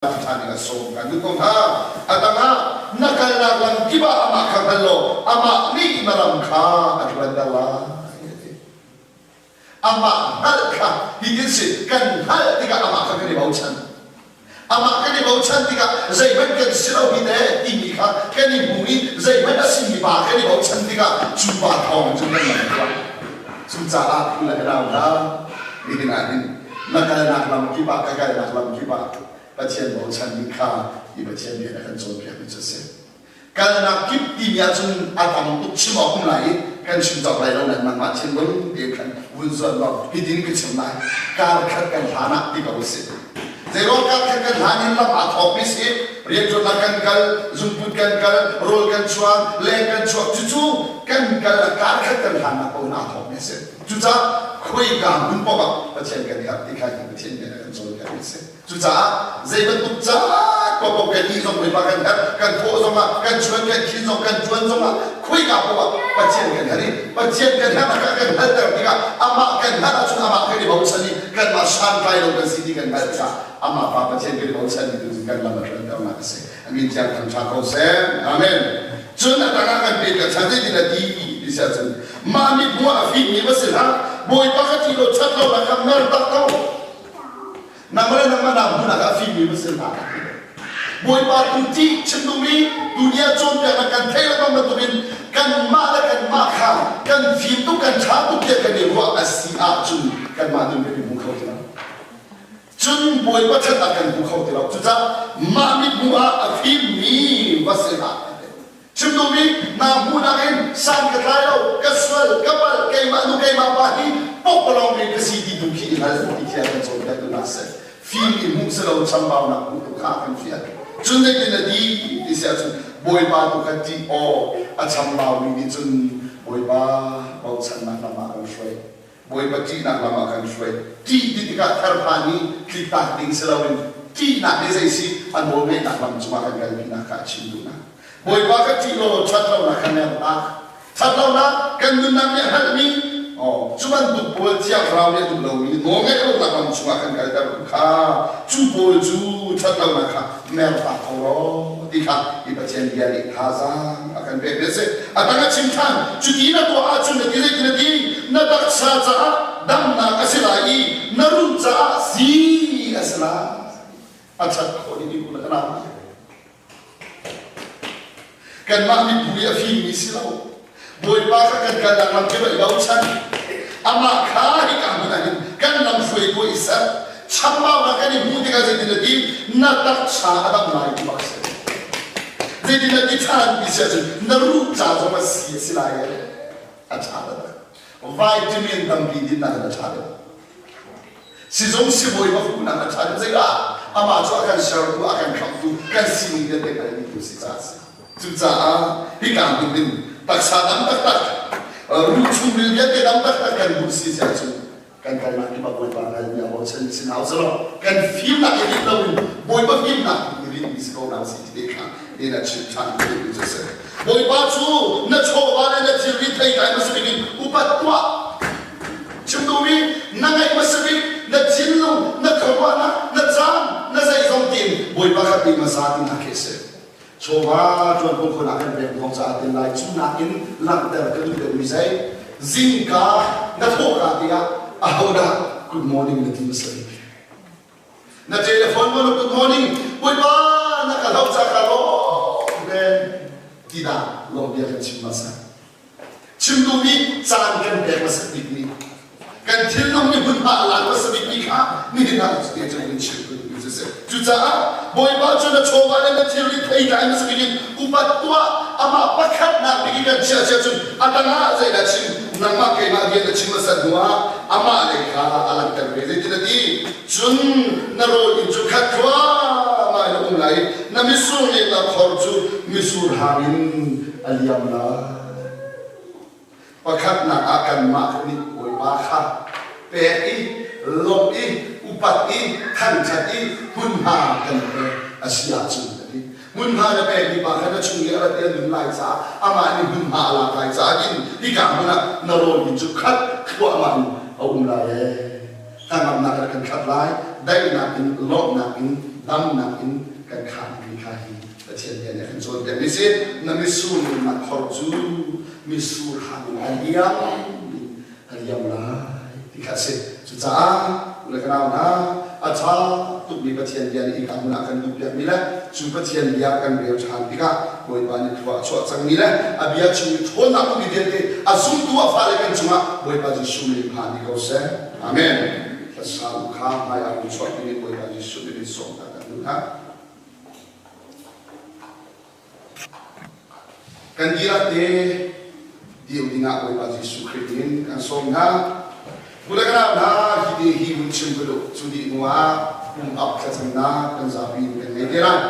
Ṭha ning a sawm kan duh ko hna. A dang ah na kalnak lam kip ah amah kha hngal law amah nih na ram kha a ṭuanter lai a ti. Amah hngalh kha hitin si kan hngalh tikah amah kha kan i bochan. Amah kan i bochan tikah zeihmanh kan si lo hi teh timi kha kan i hmu i zeihmanh a simi pa kan i bochan tikah cu pa thawng cun kan lam tuah. Cucaah u le ka nau hna, nihin ah hin na kalnak lam kip ah ka kalnak lam kip ah Pathian bochan mi kha hi Pathian bia na kan cawnpiak mi cu a si. Kalnak kip timi ahcun a tam tuk chim awk um lai i kan chim cawk lai lo nain nangmah thinlung tein khan vun zuan law hitin ka chim lai. Kar khat kan hlan ah ti ko usih. Zeiruang kar khat kan hlan in lam aa thawkmi si rianṭuannak kan kal, zungput kan kal, rawl kan chuang, leng kan chuak cucu kan kal a kar khat kan hlannak paoh in aa thawkmi a si. Cucaah khuaika hmun paoh ah Pathian kan herh ti kha hi Pathian bia kan cawnpiakmi a si. Cucaah zei bantuk caan paohpaoh kan ih zong Bawipa kan herh, kan thawh zongah, kan chuan kan khin zong, kan ṭuan zongah khuaika paoh ah Pathian kan herh i Pathian kan herhnak ah kan hngalhter tikah amah kan hngalh ahcun amah kan i bochan i kanmah santlai lo kan si ti kan hngalh tikah amah pa Pathian kan i bochan mi tu cu kan lam a ṭuanternak a si. A min thiang thangṭha ko seh. Amen. Cun a tangah kan pek ka chan zeitin a ti ti si ahcun mah mithmuh ah a fimmi va si hlah Bawipa ka ṭih lo ṭhat lo nak kha mer tak ko. Nangmah le nangmah naa hmuhnak ah a fimmi va si hlah. Bawipa tu ṭih chim duhmi dunia cawnpiaknak kan theih lengmang bantukin kanmah le kanmah kha kan fim tuk kan ṭha tuk tiah kan i ruah a si ahcun kanmah nun kan i hmu kho ti lo. Cun Bawipa ṭhatnak kan hmu kho ti lo. Cucaah mah mithmuh ah a fimmi va si hlah. Chim duhmi naa hmuhnak in san ka tlai lo, ka sual, ka palh, keimah nu keimah pa hi pokpalawng in ka si ti tu khi i hal ti khi a kan cawnpiak tu hna seh. Fim i hmuh si lo chambaunak hmuh tu kha a kan fial. Cun zeitin a ti ti si ahcun Bawipa tu kha ṭih aw a chambaumi nih cun Bawipa bochannak lam ah kan hruai. Bawipa ṭihnak lam ah kan hruai. Ṭih ti tikah therphan i tliktak ding si loin ṭihnak hi zei si a nawlngeihnak lam cungah kan kalpinak kha a chim duhnak. Bawipa ka ṭih law ṭhat lonak kha mer hlah. Ṭhat lonak kan nunnak nih a hngalhmi cu bantuk pawl Thiang Thlarau nih a duh lomi nawlngeih lonak lam chungah kan kalter kha cu pawl cu ṭhat lonak kha mer hlah kho law ti kha hi Pathian bia nih thazaang a kan pek a si. A dang a chim ṭhan cuti na tuah ahcun na ti zeitin a ti na taksa caah damnak a si lai i na ruh caah sii a si lai. A ṭhat khawh ding mi na ka Kanmah mibu i a fimmi si lo. Bawipa kha kan kalnak lam kip ah i bochan. Amah kha hika hmun ah hin kan lam hruaitu i ser. Chambaunak kan i hmuh tikah zeitin a ti? Na taksa a dam lai ti bak a si. Zeitin a ti ṭhan ti si ahcun na ruh ca zong a si a si lai e. A ṭha taktak. Vitamin tampi dinnak in a ṭha deuh. Sizung sibawi va fuhnak a ṭha deuh zeidah amah cu a kan sertu a kan khamhtu kan sining vialte hngalmi tu si caah a si. Cucaah hika hmun in taksa dam taktak ruh chungril vialte dam taktak kan duh si si ahcun kan kalnak kip ah Bawipa hngalmi a bochan mi si hna usih kan fimnak i rinh loin Bawipa fimnak i rinhmi si ko hna usih ti te kha in a chim ṭhan ti cu a si. Bawipa cu na chawva le na thilri theitlai hmasa bik in upat tuah. Chim duhmi na ngaih hmasa bik, na thinlung, na khuaruahnak, na caan, na zeizong tiin Bawipa kha pe hmasa tinak khi a si. Chawva ṭuan kong khon ah kan pek lawng caah tin lai cu nakin langhter ka duh deuhmi zei zingka na thawhka te ah ahodah good morning na ti hmasa bik. Na telephone mo good morning Bawipa na ka hloh ca ka lawm ve ti dah lawm bia kan chim hmasa. Chim duhmi caan kan pek hmasat bikmi kan thinlung nih hmunhma a lak hmasa bikmi kha nihin ah te cu in chim ka duhmi cu si. Cucaah Bawipa cu na chawva le na thilri thei tlai hmasa bik in upat tuah amah pakhatnak bik in kan chiah cia cun a tangah zeidah chim nangmah keimah rian na chim hmasat hnuah amah lei kha a langhter ve zeitin a ti cun na rawl inn cu khat thluahmah in a um lai i na mitsur le na khor cu mitsur hang in a liam lai. Pakhatnak ah kanmah nih Bawipa kha pek i lawmh i upat i thangṭhat i hmunhma kan pek a si ahcun a ti. Hmunhma na pekmi pa kha na chung i a rat i a nun lai caah amah nih hmunhma a lak lai caah hin hika hmun ah na rawl inn cu khat thluahmah in a um lai ee. Hnangamnak in a kan khat lai, daihnak in, lawmhnak in. Damnak in kan khah dingmi kha hi Pathian bia nih a kan cawnpiakmi si. Na mitsur nunnak khor cu mitsur hang in a liam in a liam lai ti kha a si. Cucaah u le ka nau hna, a ṭha tukmi Pathian bia nih hika hmun ah kan duhpiakmi le cu Pathian bia kan rel ṭhan tikah Bawipa nih thlua a chuah cangmi le a bia chung i ṭhawnnak ummi vialte a zumtu a fale kan cungah Bawipa Jesuh min phan dih ko seh. Amen. Thlasalu kha hmai ah rung chuah dingin Bawipa Jesuh min in sawm hna kan duh hna. Kan dihlak te dir dingah Bawipa Jesuh Khrih min kan sawm hna. Kule ka nau hna hi te hi hun chim ka duh. Cu dih hnu ah pum ap thlacamnak kan zapi in kan ngei te lai.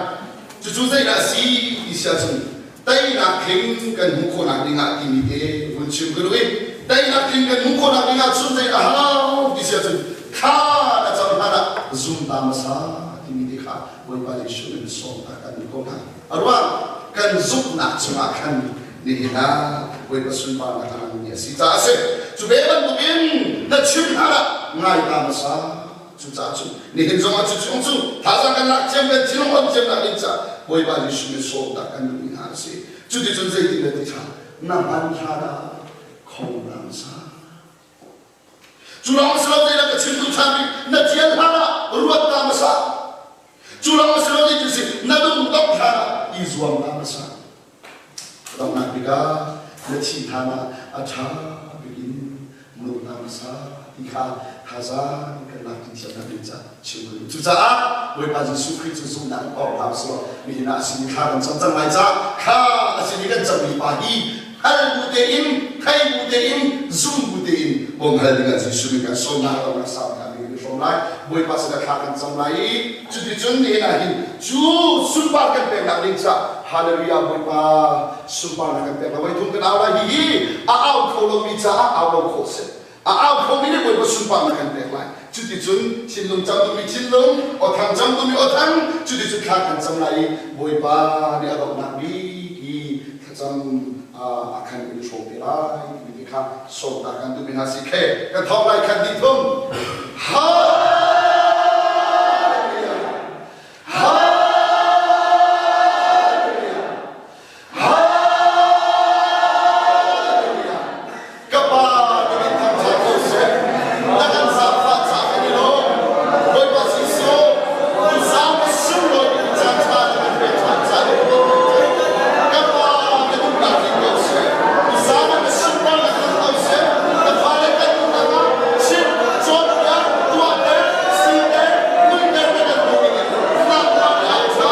Cucu zeidah a si ti si ahcun teinak tling kan hmuh khawhnak dingah timi te hun chim ka duh i teinak tling kan hmuh khawhnak dingah cun zei a hau ti si ahcun thla na cam hlan ah zum ta hmasa timi te kha Bawipa Jesuh in sawm ta kan duh ko hna. A ruang kan zumhnak cungah khan nihin ah Bawipa sunparnak a langmi a si caah a si. Cu ve bantukin na chim hlan ah ngai ta hmasa. Cucaah cu nihin zongah cu chung cu thazaang kan lak thiam kan thinlung on thiam nak ding caah Bawipa Jesuh min sawm ta kan duhmi hna a si. Cuticun zeitin na ti ṭha? Na hman hlan ah khong na hmasa. Cu lawng si lo zeidah ka chim duh ṭhan bik na ṭial hlan ah ruat ta hmasa. Cu lawng si lo zeitin si na lung dongh hlan ah i zuam ta hmasa. Donghnak bik ah na thih hlan ah a ṭha bik in nung ta hmasa ti kha thazaang kan lak ṭi thiam ding ca chim ka duh. Cucaah Bawipa Jesuh Khrih cu zumhnak in awk hlah usih law nihin ah a sin i thla kan cam cang lai caah thla a sin i kan cammi pa hi hal bu tein thei bu tein zum bu tein bawmhal dingah Jesuh nih kan sawmnak lo nak sau hna ding kan hrawm lai Bawipa sinah thla kan cam lai i cuticun nihin ah hin cu sunpar kan peknak ding caah Hallelujah Bawipa sunparnak kan pek lai voi thum kan au lai hihi a au kho lomi caah au lo khawh si a au khomi nih Bawipa sunparnak kan pek lai cuticun thinlung cam duhmi thinlung awthang cam duhmi awthang cuticun thla kan cam lai i Bawipa nih a donghnak bik i thlacam a khan in hrawm te lai timi te kha sawmnak kan duhmi hna si khe kan thawk lai khat dih thum Hallelujah Hallelujah Hallelujah! Ka Pa na min thangṭhat ko seh. Na kan zaangfah caah kan i lawm. Bawipa Jesuh, na zaang a sunglawi mi caan ṭha na kan pek ṭhan caah kan i lawm. Ka Pa na duhnak tling ko seh. Na zaang na sunparnak lang ko seh. Na fale kan nunnak ah chim, cawnpiak, tuahter, siter, nunter na kan duh ding in nangmah nih au ṭha.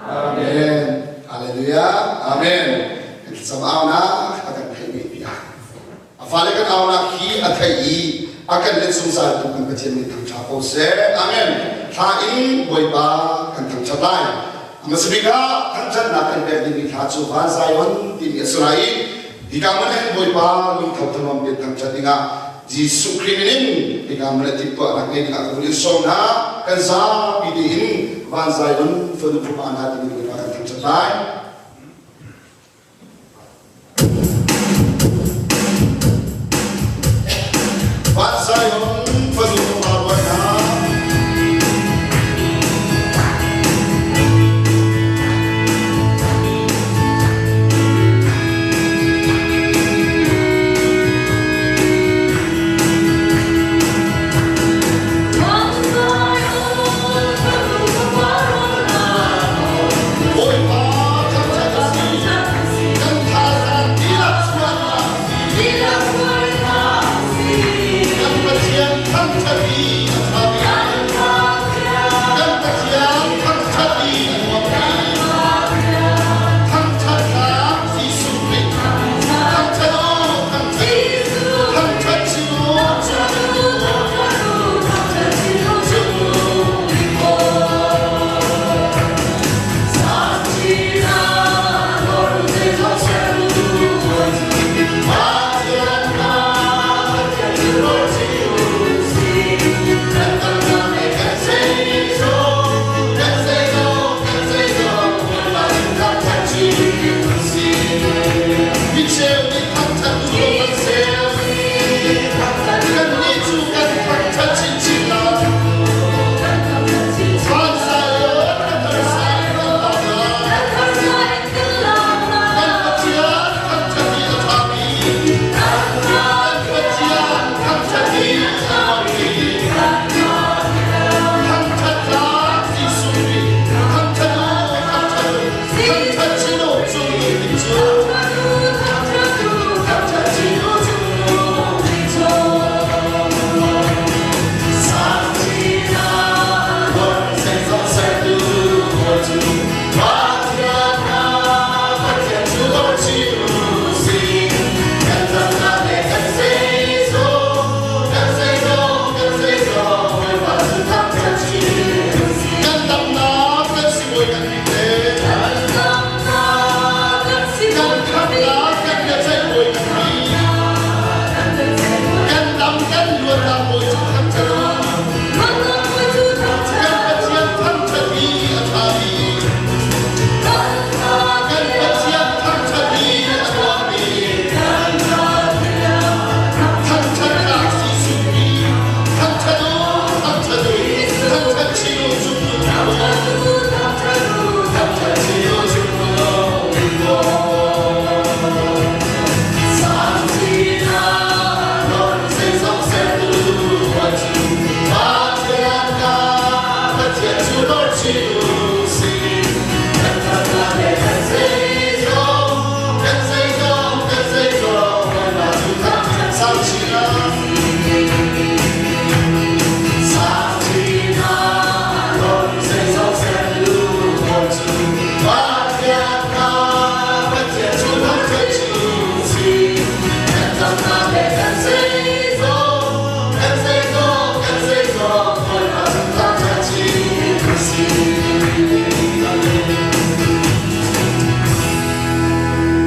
Amen. Hallelujah. Amen. Kan aunak a kan theih ve piak. A fale kan aunak hi a theih i a kan let zungzal tu kan Pathian nih thangṭha ko seh. Amen. Thla in Bawipa kan thangṭhat lai. A hmasa bik ah thangṭhatnak kan pek dingmi thla cu Van Zion timi a si lai i hika hmun hin Bawipa lungtho thanuam tein thangṭhat dingah Jesuh Khrih min in hika hmun ah timhtuahnak ngei dingah ka vun in sawm hna. Kan zapi tein Van Zion fanu fapa hna timi Bawipa kan thangṭhat lai.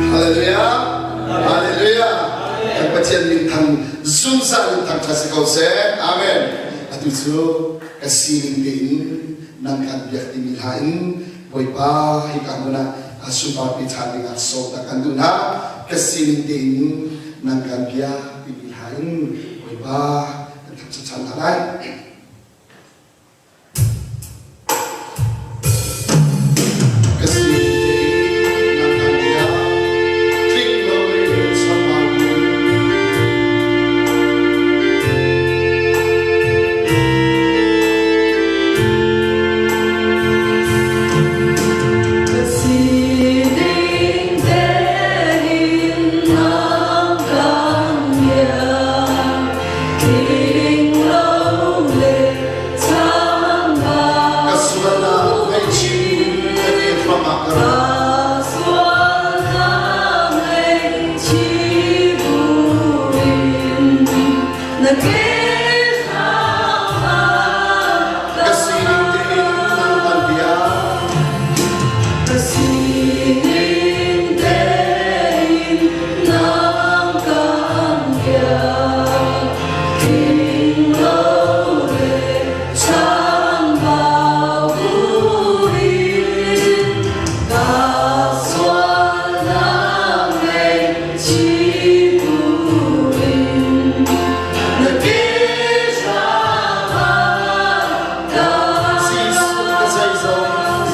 Hallelujah. Hallelujah. Kan Pathian min thang zungzal in thangṭhat si ko seh. Amen. Atu cu ka sining tein nang kan biak timi hla in Bawipa hika hmun ah sunparpi ṭhan dingah sawm tak kan duh hna. Ka sining tein nang kan biak timi hla in Bawipa kan thangṭhat ṭhan hna lai. Ka sining tein nang kan biak tling lo le chambau in. Ka sining tein nang kan biak, tling lo le chambau Ka sualnak ngaihchih ka ke hram ah ka Ka rat. sualnak ngaihchih buin na ke hram ah Ka ka sining tein nang kan biak. Ka sining tein nang kan biak, tling lo le chambau buin ka sualnak ngaihchih buin na ke hram ah ka Jesuh ka zeizong.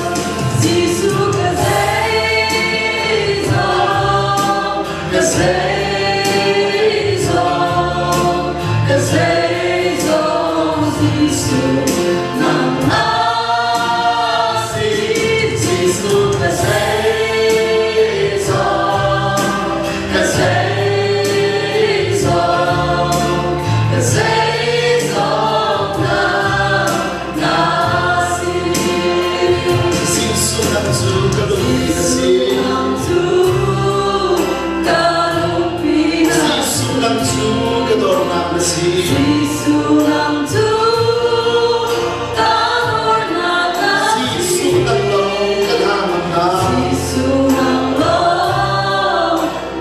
Jesuh ka zeizong, ka zeizong, ka zeizong, Jesuh nang na si. Jesuh ka zeizong, ka zeizong, ka zeizong nang na si. Jesuh nang cu ka lungpi na si. Jesuh nang cu ka dornak na si. Jesuh nang lawng ka hna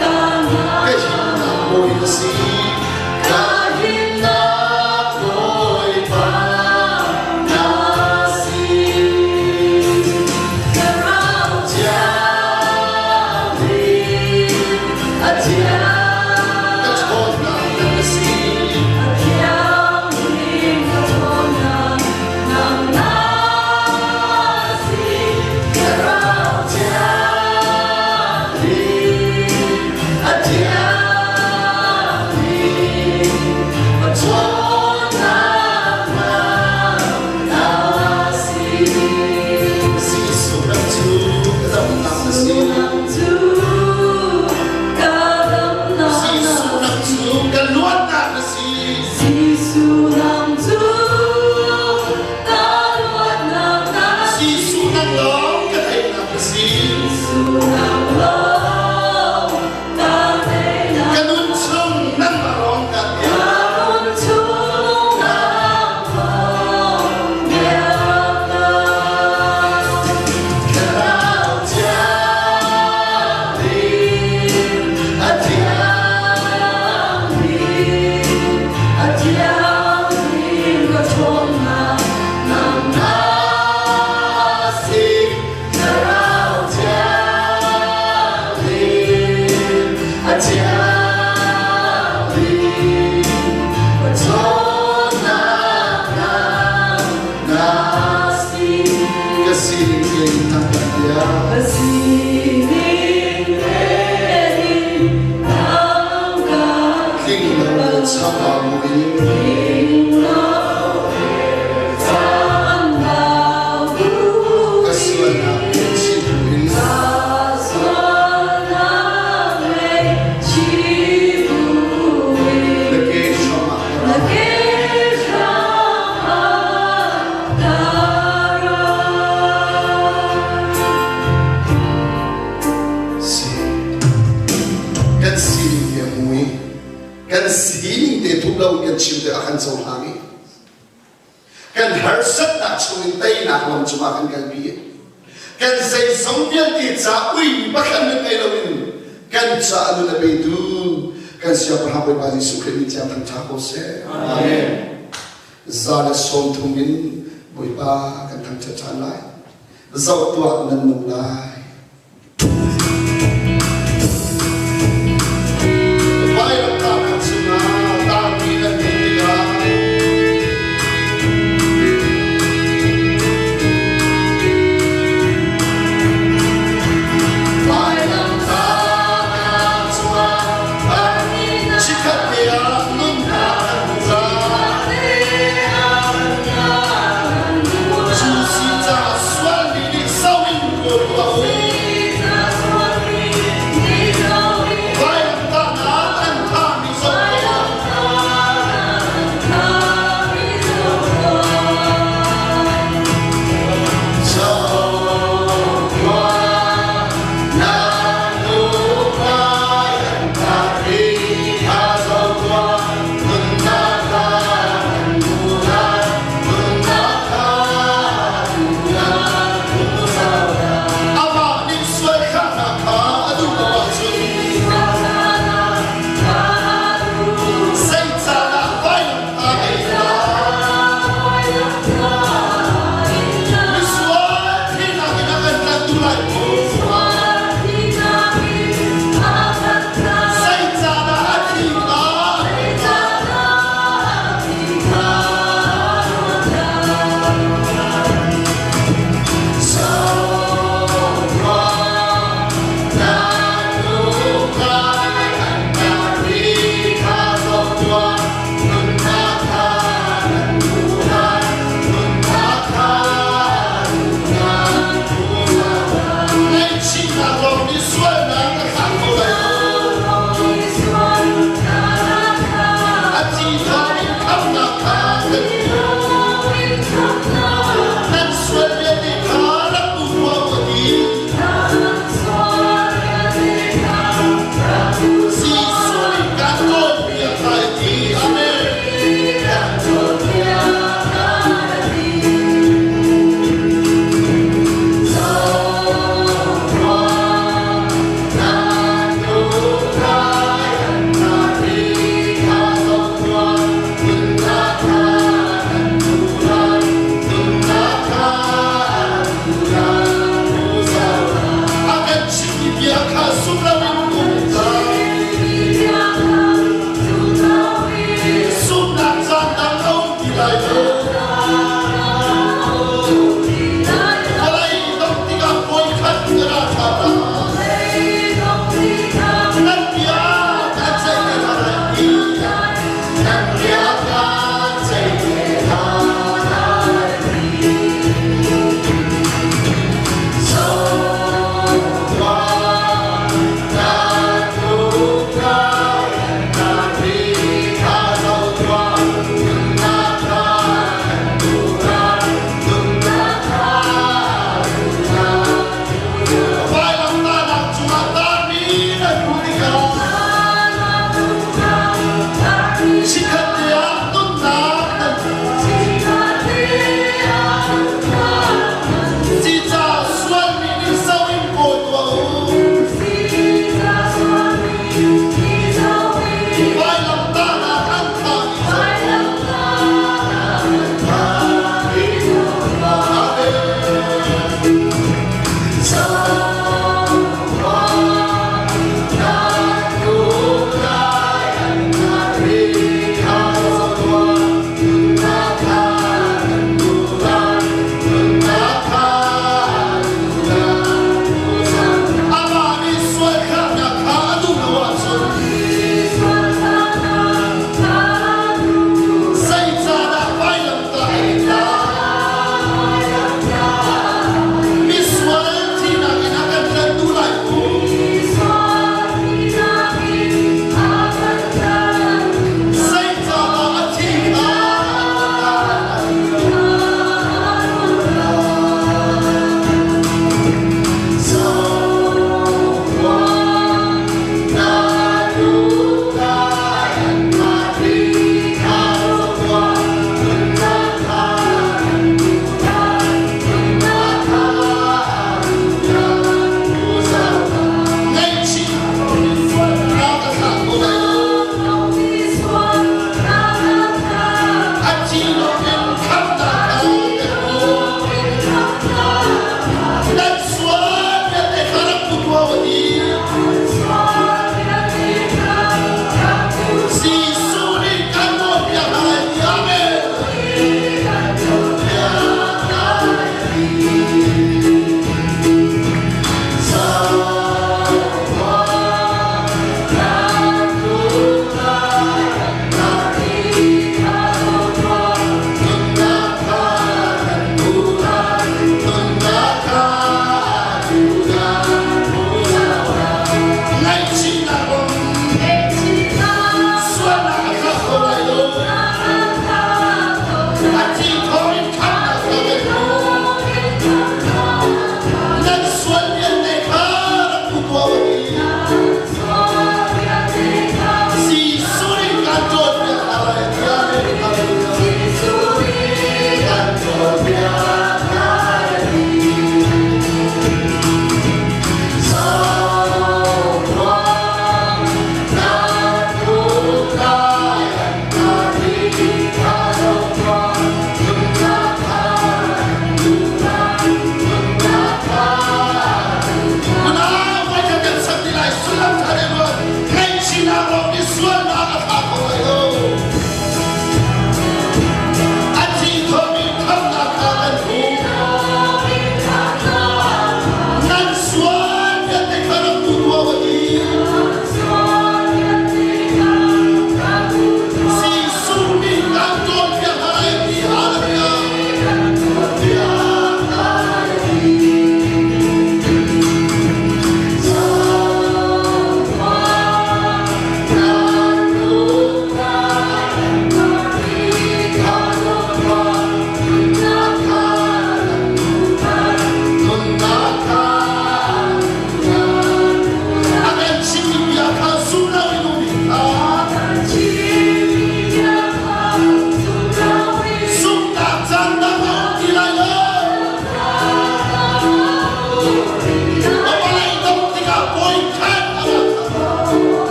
Ka himnak bawi na si. Ka himnak Bawipa na si. Ka ṭhawnnak na si. Jesuh nang cu ka damnak na si. Jesuh nang cu ka luatnak na si. Jesuh nang lawng ka teinak na si. Ka nun chung nangmah lawng ka biak. Ka sining tein nang kan biak. Tling lo le chambau buin ka sualnak ngaihchih buin Kan sining te thup lo in kan chim te a kan cohlang i kan harsatnak chungin teinak lam cungah kan kalpi i kan zeizong vialte ca ui pakhat nan ngei loin kan ca a nun a petu kan siangpahrang Bawipa Jesuh Khrih min thiang thangṭha ko seh. Amen. 130 in Bawipa kan thangṭhat ṭhan lai. Zoh tuah nan nung lai. Vailamtahnak cungah tangmi nan hmuh tikah Vailamtahnak cungah tangmi nan chikkhat te ah nunnak an hmu cang. Cu si caah sualmi nih so in kawl tuah u.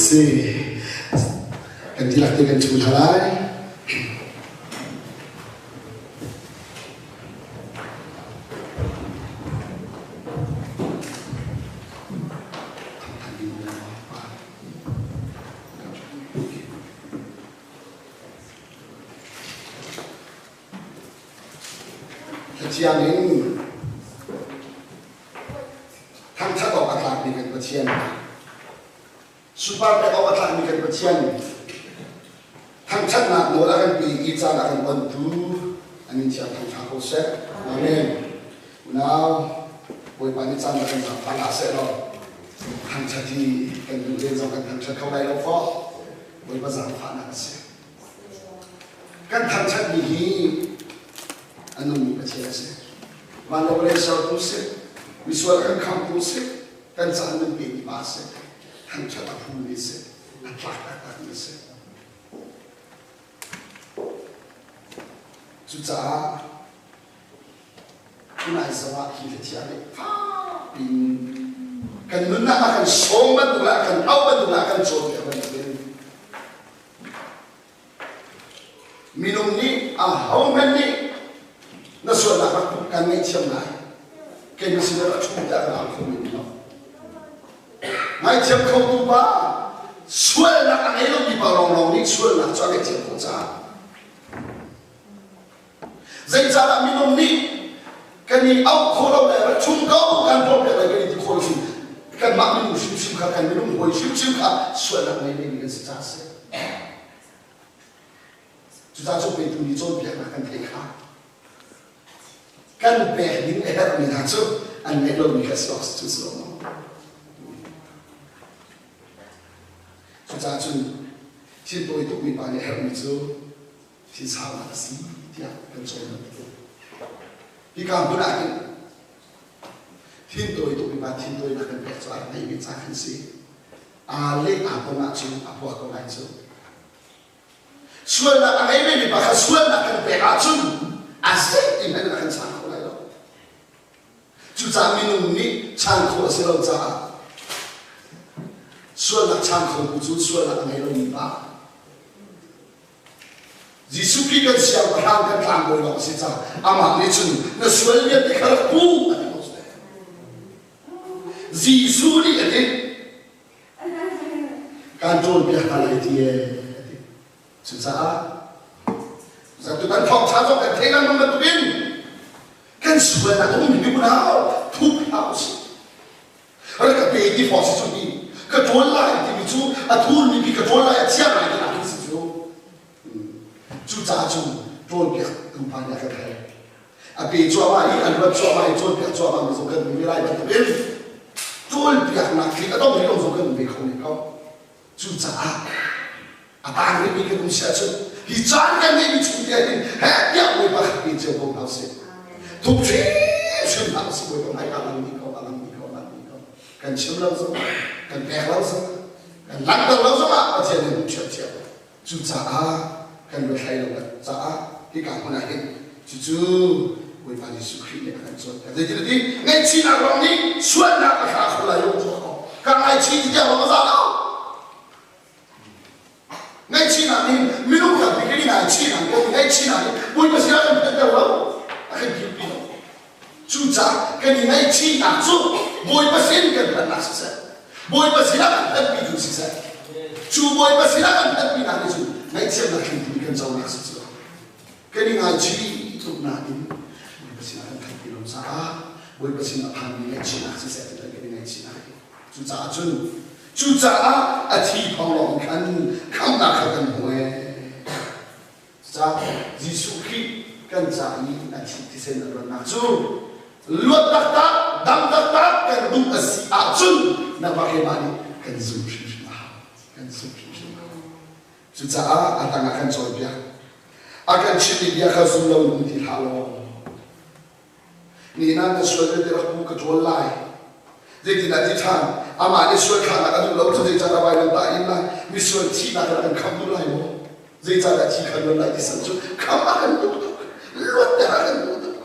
Si. Kan dihlak te kan ṭhu hna lai. Thlachiang in thangṭhat awk a tlakmi kan Pathian, sunpar pek awk a tlakmi kan Pathian, thangṭhatnak nawl a kan pe i caan a kan ontu a min thiang thangṭha ko seh. Amen. Unau, Bawipa nih caan a kan zaangfah hlah seh law thangṭhat hi kan duh len zong kan thangṭhat kho lai lo fawh. Bawipa zaangfahnak a si. Kan thangṭhatmi hi a nungmi Pathian a si. Van le vawlei sertu si, misual a kan khamtu si, kan caah nun pemi pa a si. Thangṭhat a phumi a si, a tlak taktakmi a si. Cucaah tunai zongah hi hlathiang nih fakpi in kan nunnak a kan sawm bantuk le a kan auh bantuk le a kan cawnpiak bantukin Minung nih ahohmanh nih na sualnak rak kan ngaihthiam lai. Keimah sinah a ṭhu tiah kan au kho men lo. Ngaihthiam khotu pa sualnak a ngei lomi pa lawnglawng nih sualnak cu a ngaihthiam khawh caah Zeicahdah minung nih kan i auh khawh lo le ra chung ko kan tuahpiak lai kan i ti khawh lo hrim kanmah minung hrimhrim kha kan minung hawi hrimhrim kha sualnak ngei vemi kan si caah a si. Cucaah cu petu nih cawnpiaknak kan theih kha kan pek ding a herhmi hna cu an ngeih lomi kha si awk cu si lo maw? Cucaah cun thil tawi tukmi pa nih a herhmi cu Thinsaunak a si tiah kan cawn bantuk. Hika hmun ah hin thintawi tukmi pa thintawinak kan pek cu a rak ngeimi ca khan si. Aa le aa ton ahcun a puak ko lai cu. Sualnak a ngei vemi pa kha sualnak kan pek ahcun a zei ti hmanh in a kan chang kho lai lo. Cucaah minung nih chan khawh a si lo caah sualnak chan kho tu cu sualnak a ngei lomi pa Jesuh Khrih kan siangpahrang kan tlangbawi lawng a si caah amah nih cun na sual vialte kha rak pu a ti ko. Jesuh nih a ti kan ṭawnpiak hna lai ti ee a ti. Cucaah tutan thawngṭha zong kan theih lengmang bantukin kan sualnak a ummi unau thup hlah usih. Rak ka pe ti fawh si cu hi ka ṭawl lai timi cu a thurmi bi ka ṭawl lai a thiang lai ti nak si cu. Cucaah cun ṭawlpiak tu pa nih a kan hal. A pe cuahmah i an ruat cuahmah i cawnpiak cuahmah mi zong kan um ve lai bantukin ṭawlpiaknak tling a dong rih lo zong kan um ve kho men ko. Cucaah a tang rihmi kan um si ahcun hi caan kan ngeihmi chung te hin heh tiah Bawipa kha pe cio ko hna usih. Thup hrimhrim hlah usih Bawipa hmaika lang dih ko, a lang dih ko, a lang dih ko. Kan chim lo zongah, kan pek lo zongah, kan langhter lo zongah Pathian nih hmuh ṭhiamṭhiam. Cucaah kan ruat hlei lo caah hika hmun ah hin cucu Bawipa Jesuh Khrih nih a kan cawnpiak. Zeitin a ti? Ngaihchihnak lawng nih sualnak a thlah kho lai lo cu ka ngaichih ti tiang lawng a za lo. Ngaihchihnak nih minung tampi kan i ngaichihnak ko ngaihchihnak nih Bawipa sinah kan phanter lo a kan kirpi lo. Cucaah kan i ngaihchihnak cu Bawipa sin kan phannak siseh, Bawipa sinah kan phanpi tu siseh, cu Bawipa sinah kan phanpi nak nih cun ngaihthiamnak tling kan conak si cu. Kan i ngaichih tuk nain Bawipa sinah kan phanpi lo caah Bawipa sin a phanmi ngaihchihnak siseh ti kan i ngaihchihnak hi. Cucaah cun cucaah a thi thawng lawng khan khamhnak kha kan hmu ee. Cucaah Jesuh Khrih kan ca i a thih thisen a luannak cu luat taktak, dam taktak kan duh a si ahcun nangmah keimah nih kan zum hrimhrim a hau. Kan zum hrimhrim a hau. Cucaah a tangah kan cawnpiak. A kan chimmi bia kha zum lo in um ti hlah law Nihin ah na sual vialte rak pu ka ṭawl lai. Zeitindah ti ṭhan? Amah nih sual thlahnak a duh lo cu zeicahdah vailam tah in lai? Misual thihnak in a kan khamh duh lai maw? Zeicahdah thi kha luan lai ti san cu khamh a kan duh tuk, luatter a kan duh tuk.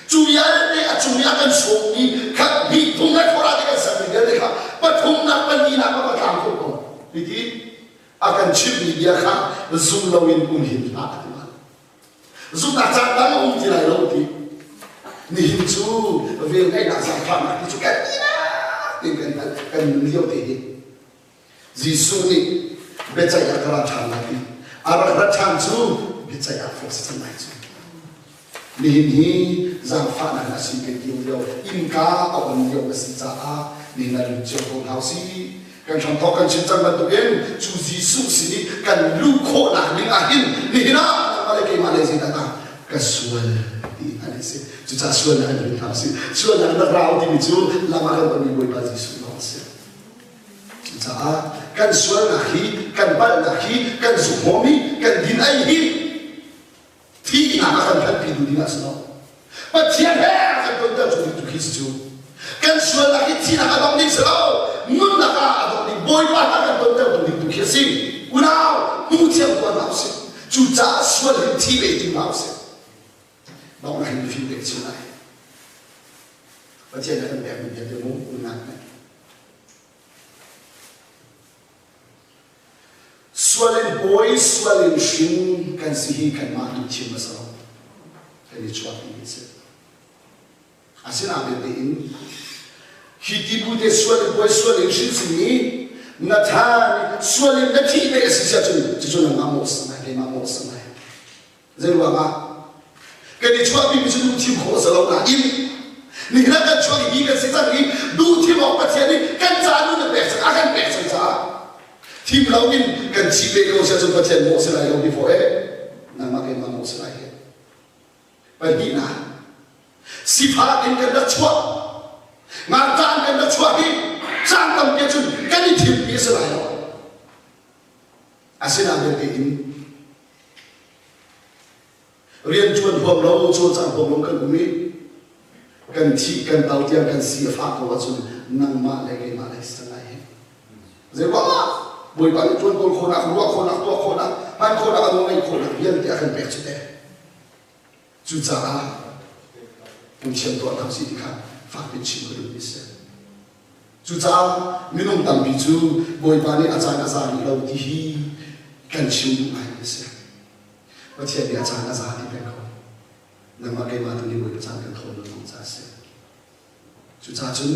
Cu vialte a cung i a kan sawmmi khat hnih thum le thora te kan sermi vialte kha pathumnak palinak pakhat. chimhmi bia kha zum loin um hin hlah a ti bal. Zumhnak caan dang a um ti lai lo ti. Nihin cu velngeihnak zaangfahnak ti cu kan dihlak tein kan hngalh kan nun lio te hi. Jesuh nih biaceih ah ka ra ṭhan lai ti. A rak rat ṭhan cu biaceih ah fawk si cang lai cu. Nihin hi zaangfahnak a si kan ti lio innka a on lio a si caah nihin ah lut cio ko hna usih. Kan hramthawk kan chim cang bantukin cu Jesuh sin i kan luh khawhnak ding ah hin nihin ah nangmah le keimah le zeidah dah ka sual ti an si. Cucaah sualnak in lut hna usih. Sualnak in rak ra u timi cu lam ah kan tonmi Bawipa Jesuh lawng a si. Cucaah kan sualnak hi, kan palhnak hi, kan zumhawm hi, kan din ei hi thihnak a kan phanhpi tu ding ah si lo. Pathian he a kan tonter cu ding tu khi si cu. Kan sualnak hi thihnak a dong ding si lo. Nunnak ah a dong ding Bawipa a kan tonter tu ding tu khi a si. Unau, hmu thiam tuan hna usih. Cucaah sual hin thi ve tim hna usih. Donghnak hin mifim pek chin lai. Pathian a kan pekmi bia te mu unnak nih. Sual in bawi, sual in hrin kan si hi kanmah duh thim a si lo. Kan i chuahpi mi a si. Asinain tein hi ti bu te sual in bawi, sual in hrin simi na than sual in na thih ve a si siah cun cucu nangmah mawh a si lai, keimah mawh a si lai. Zeiruangah? Kan i chuahpi mi cu duh thim khawh a si lo nain nihin ah kan chuak i mi kan si cang i duh thim awk Pathian nih kan ca nun a pek cang a kan pek cang caah thim lo in kan thih ve ko siah cun Pathian mawh si lai lo before eh nangmah keimah mawh si lai he pahnihnak sifak in kan rak chuah ngakṭah kan rak chuah hi caan tampi cun kan i thimmi a si lai lo asinain belte in Rianṭuan huam lo, cawlcang huam lo kan um i kan thih kan to tiang kan si a fah ko ahcun nangmah le keimah le si cang lai hi. Zeiruangah Bawipa nih ṭuan kawl khawhnak, ruah khawhnak, tuah khawhnak, hman khawhnak, a nawl ngeih khawhnak vialte a kan pek cu teh. Cucaah phungchiam tuah hna usih ti kha fak piin chim ka duhmi a si. Cucaah minung tampi cu Bawipa nih a caan a za rih lo ti hi kan chim duh ngaimi a si. Pathian nih a caan a za ti peng ko. Nangmah keimah tu nih Bawipa caan kan thawn lo ca a si. Cucaah cun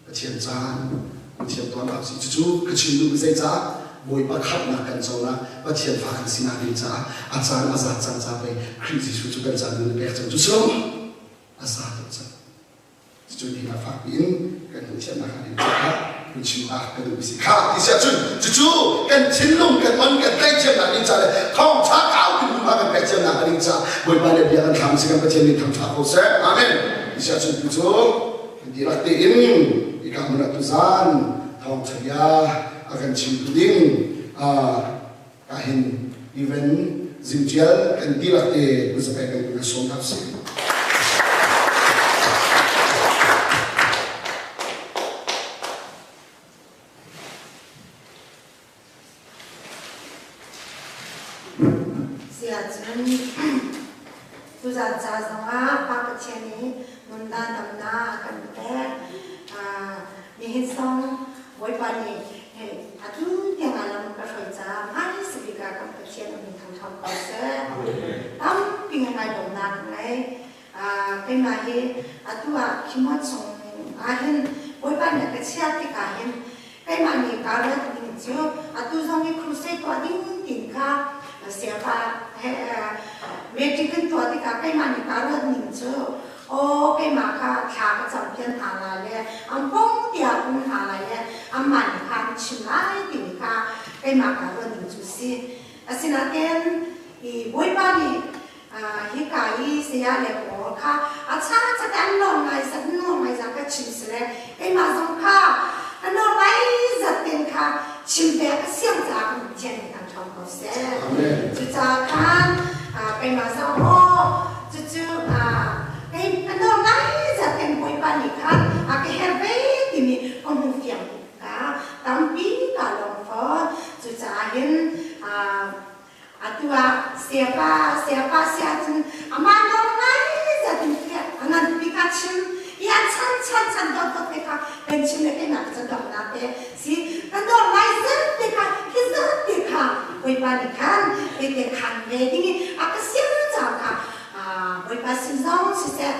Pathian caan Pathian tuannak si. Cucu ka chim duhmi zeicah Bawipa khamhnak kan conak Pathian fa kan sinak ding caah a caan a zat cang ca pei Khrih Jesuh cu kan caan nun pek cang cu si lo a za tuk cang. Cucu nihin ah fakpi in kan hmuh thiamnak hnga ding caah phungchim ah ka duhmi si. Kha ti siah cun cucu kan thinlung kan on kan tlaih thiamnak ding ca le thawngṭha kau ti hmunhma kan pek thiamnak ding caah Bawipa nih bia kan thlam si kan Pathian nih thangṭha ko seh. Amen. Ti siah cun tu cu kan dihlak tein hika hmun ah tuzaan thawngṭha bia a kan chimtu ding Ahhin even zingtial kan dihlak te kuzapek kan kan sawm hna usih. Siahcun tuzaan ca zongah Pa Pathian nih nunnak damnak a kan pek. Nihin zong Bawipa nih atu tiang ah lam ka hruai caah hmaisa bik ah kan Pathian a min thangṭhat ko seh. Tampi ngai lawmnak ka ngei. Keimah hi atu ah khimuat chung ahhin Bawipa nih a ka chiah tikah hin keimah nih kaa ruat ning cu atu zong hi crusade tuah ding tin kha siafa he meeting kan tuah tikah keimah nih kaa ruat ning cu Aw keimah kha thla ka campian hna lai le an kong tiah um hna lai le anmah nih kha an chim lai timi kha keimah kaa ruah ning cu si. Asinain i Bawipa nih hika i saya le pawl kha a cha cate an nawl ngai zat nawl ngai zat ka chim si le keimah zong kha ka nawl ngai zat ten kha chim ve ka siang caah kan Pathian nih kan ṭhawng ko seh. Cucaah khan keimah zong aw Cucu kei a nawl ngai zat kan Bawipa nih khan a ka herh ve timi ka hmuh fiang tuk ka tampi ka lawm fawn. Cucaah hin atu ah siapa siapa si ahcun amah nawl ngai zat in a nganpi ka chim i a chan chan chan dot dot te kha kan chim le keimah ka ca dongnak te si ka nawl ngai zat te kha hi zat te kha. Tete khan ve ding i a ka siang ca kha Bawipa sin zong siseh,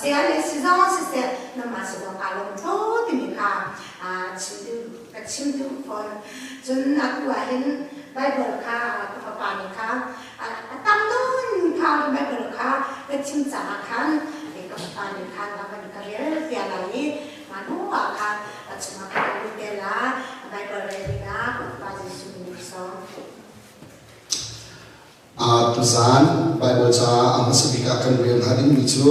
saya le si zong siseh, nangmah si zong kaa lawm tho timi kha chim duh ka chim duh fawn. Cun atu ah hin Bible kha ka fapa nih kha a tam nawn kha Bible kha ka chim caah khan ka fapa nih khan a van ka rel piak lai i mah hnu ah khan a chungah khan a lut te la Bible rel dingah ka fapa Jesuh min ka sawm. Tuzaan Baibal ca a hmasa bik ah kan rel hnga dingmi cu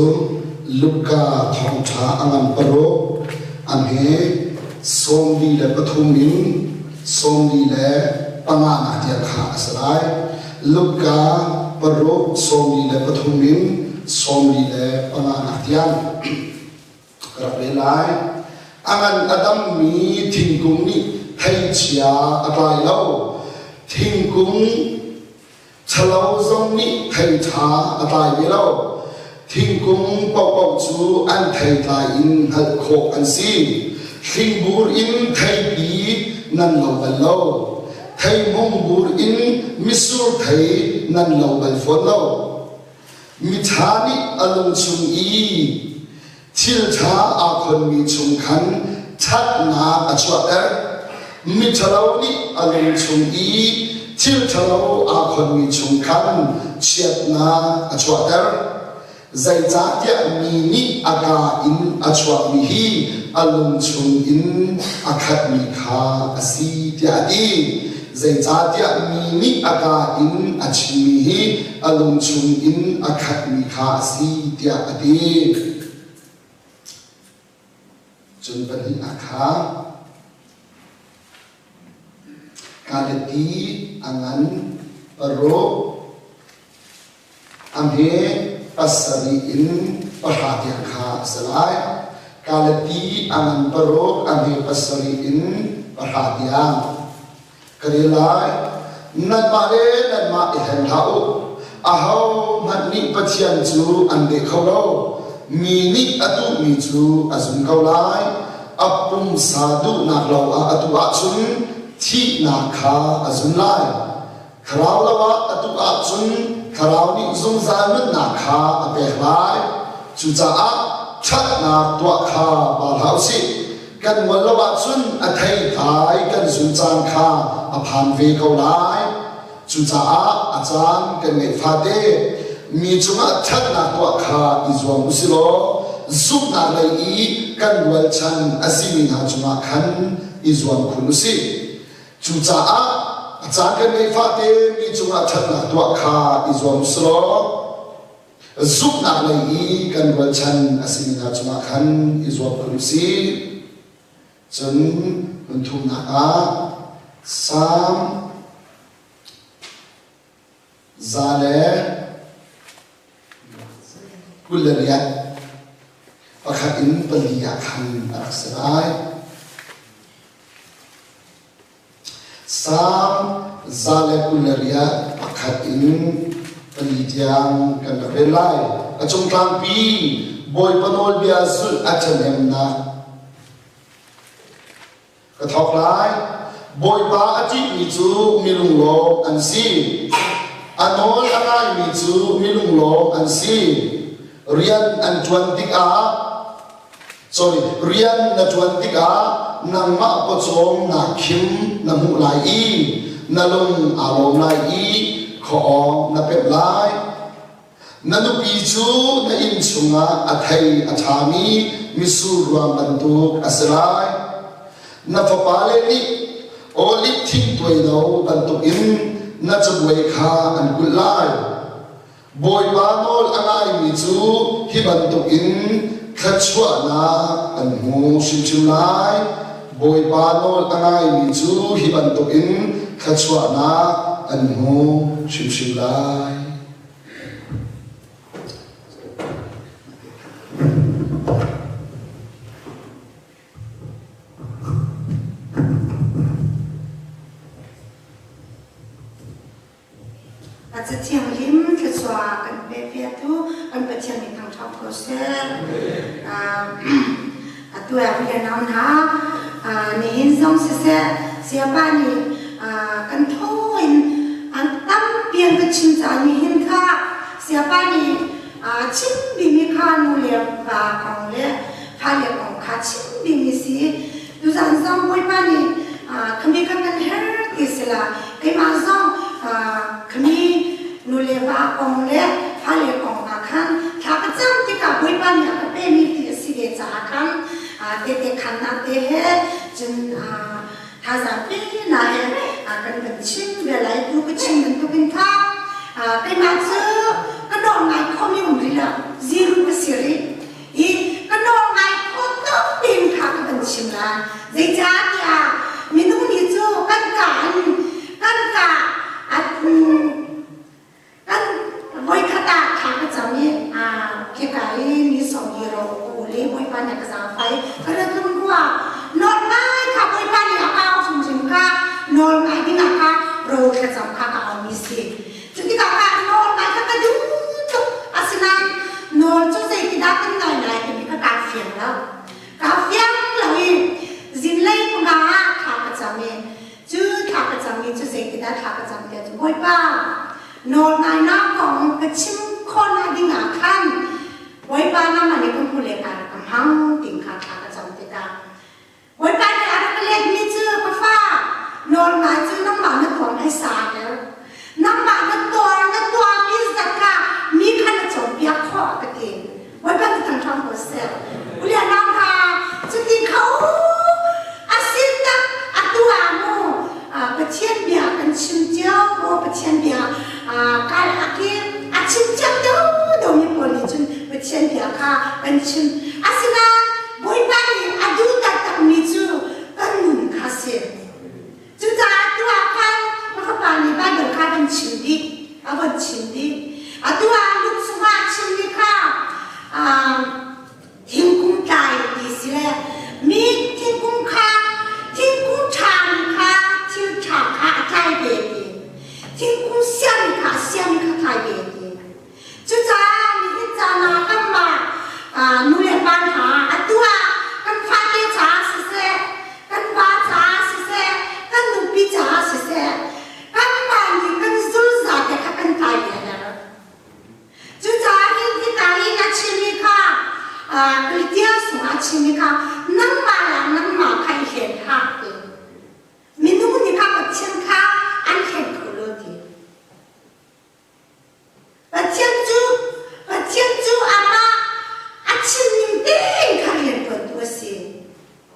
Luka thawngṭha a ngan paruk a hme 43 in 45 nak tiang kha a si lai. Luka paruk 43 in 45 nak tiang ka rak rel lai. A ngan a dammi thingkung nih theichia a tlai lo. Thingkung ṭhalo zong nih thei ṭha a tlai ve lo. Thingkung paohpaoh cu an theitlai in hngalh khawh an si. Hlingbur in theipi nan lo bal lo. Theihmung bur in mitsur thei nan lo bal fawn lo. Miṭha nih a lung chung i thil ṭha aa khonmi chung khan ṭhatnak a chuahter. Miṭhalo nih a lung chung i thil ṭhalo aa khonmi chung khan chiatnak a chuahter. Zeicahtiah mi nih a kaa in a chuakmi hi a lung chung in a khatmi kha a si tiah a ti. Zeicahtiah mi nih a kaa in a chimmi hi a lung chung in a khatmi kha a si tiah a ti. Cun pahnihnak kha Kaleti a ngan paruk A hme pasarih in pahra tiang kha a si lai. Kaleti a ngan paruk, a hme pasarih in pahra tiang. Ka rel lai. Nanmah le nanmah i hleng hlah u. Ahohmanh nih Pathian cu an beh kho lo. Mi nih a duhmi cu a zum ko lai. A pumsa duhnak lo ah a tuah ahcun thihnak kha a zum lai. Thlarau lo ah a tuh ahcun thlarau nih zungzal nunnak kha a pek lai. Cucaah ṭhatnak tuah kha ba hlah u sih. Kan ngol lo ahcun a theitlai kan zun caan kha a phan ve ko lai. Cucaah a caan kan ngeih fate mi cungah ṭhatnak tuah kha i zuam u si law zumhnak lei i kan rualchan a simi hna cungah khan i zuam khun u sih. Cucaah a caan kan ngeih fate mi cungah ṭhatnak tuah kha i zuam selaw zumhnak lei i kan rualchan a simi hna cungah khan i zuam khun u sih. Cun hmun thumnak ah Salm 128 pakhat in pali ah khan a rak si lai. Salm 128 pakhat in pali tiang kan rak rel lai. A cung tlangpi Bawipa nawlbia zulh a ṭhahnemnak Ka thawk lai. Bawipa a ṭihmi cu milunglawm an si. A nawl a ngaimi cu milunglawm an si. Rian an ṭuan tikah sorry, rian na ṭuan tikah nangmah pawcawm naa khim na hmuh lai i na lung aa lawm lai i khuaawng na pemh lai. Na nupi cu na inn chungah a thei a ṭhami mitsur ruang bantuk a si lai. Na fapale nih oliv thing tuai bantukin na cabuai kha an kulh lai. Bawipa nawl a ngaimi cu hi bantukin thluachuahnak an hmu hrimhrim lai. Bawipa nawl a ngaimi cu hi bantukin thluachuahnak an hmu hrimhrim lai. A cathianghlim thluachuah kan pepiatu kan Pathian nih thangṭhat ko seh. Atu ah rian hna nihin zong siseh, Siapa nih kan thaw in an tampi. van ka chim ca nih hin kha siapa nih chim dingmi kha nu le va kong le fale kong kha chim dingmi si. Tuzan zong Bawipa nih khami kha kan her ti sila keimah zong khami nu le va kong le fale kong ah khan thla ka cam tikah Bawipa nih a ka pemi ti a si ve caah khan tete khannak te he cun thazaang pi na he kan kan chim ve lai. Tu ka chim bantukin kha keimah cu ka nawl ngai khomi um rih lo, zero ka si rih i ka nawl ngai kho tuk tin kha ka kan chim lai. Zeicahtiah minung nih cu kan ka in kan ka kan voikhat ah thla ka cam i khika i ni sawm hi ro u le Bawipa nih a ka zaangfah i ka rat lung hnuah nawl ngai kha Bawipa nih a ka au hrimhrim kha, nawl ngai dingah kha ro thlacam kha ka aumi si. Cu tikah kha nawl ngai kha ka duh tuk, asinain nawl cu zeitidah kan ngai lai timi kha kaa fiang lo. Kaa fiang lo i zinglei panga ah thla ka cam i cu thla ka cammi cu zeitindah thla ka cam tiah cu, Bawipa, nawlngainak kong ka chim khawhnak ding ah khan Bawipa nangmah nih ka hmu le ka rak ka hmang ting kha thla ka cam tikah Bawipa nih a rak ka letmi cu, ka fa, nawlngai cu nangmah na tuang hei sa kel, nangmah na tuar na tuahmi zat kha mi kha na cawnpiak khawh, a ka ti. Bawipa tu thang hram ko seh. Ulia nang ha cuti kho asin tak atu ah mu Pathian bia kan chim cio mu, Pathian bia kal aki a chim cio do do mi pawl nih cun Pathian bia kha kan chim. Asinain Bawipa nih a duh taktak mi cu kan nun kha si. Cucaah tu ah khan ka fapa nih Bible kha van chim dih, a von chim dih. Atu ah Luke chungah a chimmi kha thingkung tlai ti si le mi thingkung kha thingkung ṭhami kha thil ṭha kha a tlai ve ti. Thingkung siami kha a siami kha tlai ve ti. Cucaah nihin caan ah kanmah nu le pa hna atu ah kan fate caah siseh, kan pa caah siseh, kan nupi caah siseh, kanmah nih kan zulza te kha kan tlai ve her. Cucaah hin hika i a chimmi kha Galatia sungah a chimmi kha nangmah le nangmah kha i hlen hlah ti. Minung nih kha Pathian kha an hlen kho lo ti. Pathian cu Pathian cu amah a chimning tein kha rianṭuantu a si.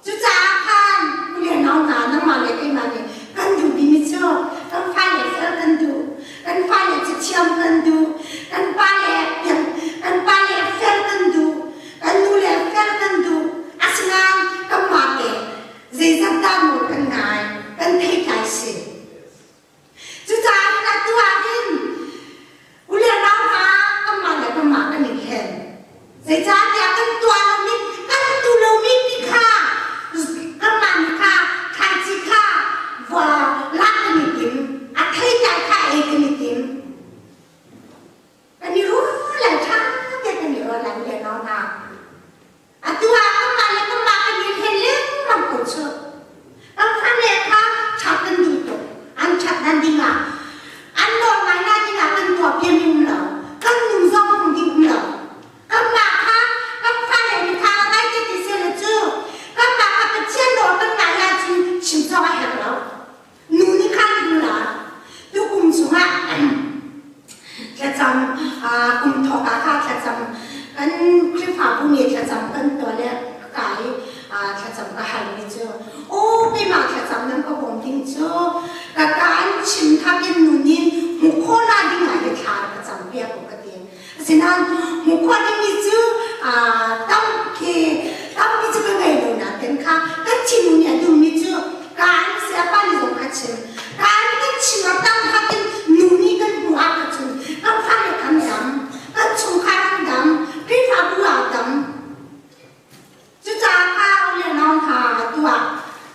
Cucaah khan u le nau hna, nangmah le keimah nih kan duh timi cu kan fale fel kan duh, kan fale cathiam kan duh, kan pale kan pale fel kan duh, kan nule fel kan duh. Asinain kanmah te zeizat dah nawl kan ngai, kan theitlai si. Cucaah hin atu ah hin u le nau hna, kanmah le kanmah kan i hlen. Zeicahtiah kan tuah lomi, kan tu lomi ti kha kanmah nih kha thlaici kha vua lak kan i tim, a theitlai kha ei kan i tim. Kan i ruah lai, ṭha te kan i ruah lai u le nau hna. Atu ah kanmah le kanmah kan i hlen lengmang ko cu. Kan fale kha ṭhat kan duh tuk. An ṭhat nan ding ah, an nawl ngai ngai ding ah kan tuah pian um lo. Kan nu zong hung ding um lo. Kanmah kha kan fale nih kha ngai te ti seh le cu kanmah kha Pathian nawl kan ngai ahcun chim cawk a herh lo. Nu nih khan hmu la tukum chungah thlacam kum thawk ah kha thlacam kan Khrihfabu nih thlacam kan tuah le ka i thlacam ka halmi cu, aw, keimah thlacam nan ka bawm ding cu ka kaan chim thakin nu nih hmuh khawh na ding ah hi thla ka cam piak ko ka ti. Asinain hmuh khawh dingmi cu tampi tampi cu ka ngei lo nain kha kan thinlung nih a duhmi cu kaan siapa nih zong a chim. Kaan kan chim ah tam khat in nu nih kan hmuh ah ka cun kan fale kan dam, kan chungkhar an dam, Khrihfabu ah dam. Cucaah kha u le nau hna, tuah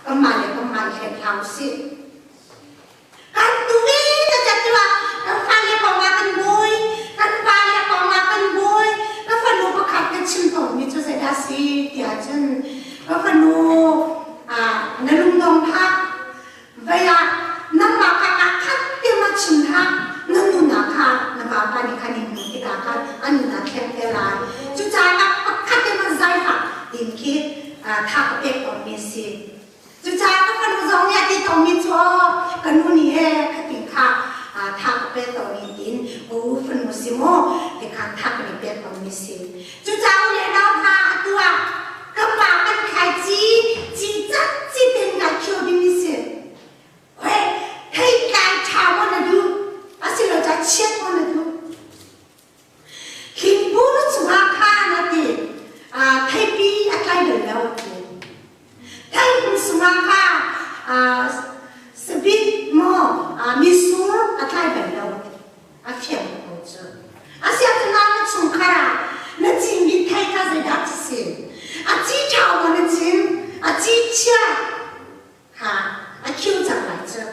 kanmah le kanmah i hlen hlah u sih. Kan tuvi na catiwa kan fale kong ah kan buai, kan pale kong ah kan buai, si. Cucaah ka fanu zong nih a ti tawnmi cu ka nu nih he khatin kha tha ka pek tawnmi tiin u fanu si maw ti kha tha kan i pek tawnmi si. Cucaah u le nau hna atu ah kan pa kan khai ci ci cat ci ten ngai khio dingmi si. Khoi thei tlai ṭha maw na duh asilo ca chiat maw na duh? Thingpur chungah khan a ti. Theipi a tlai bal lo a ti. Theipi chungah kha sabit maw mitsur a tlai bal lo a ti. A fiang ko cu. Asiah na chungkhar ah na cinmi thei kha zeidah a si? A ci ṭha maw na cin? A ci chia? Ha, a khiu cang lai cu.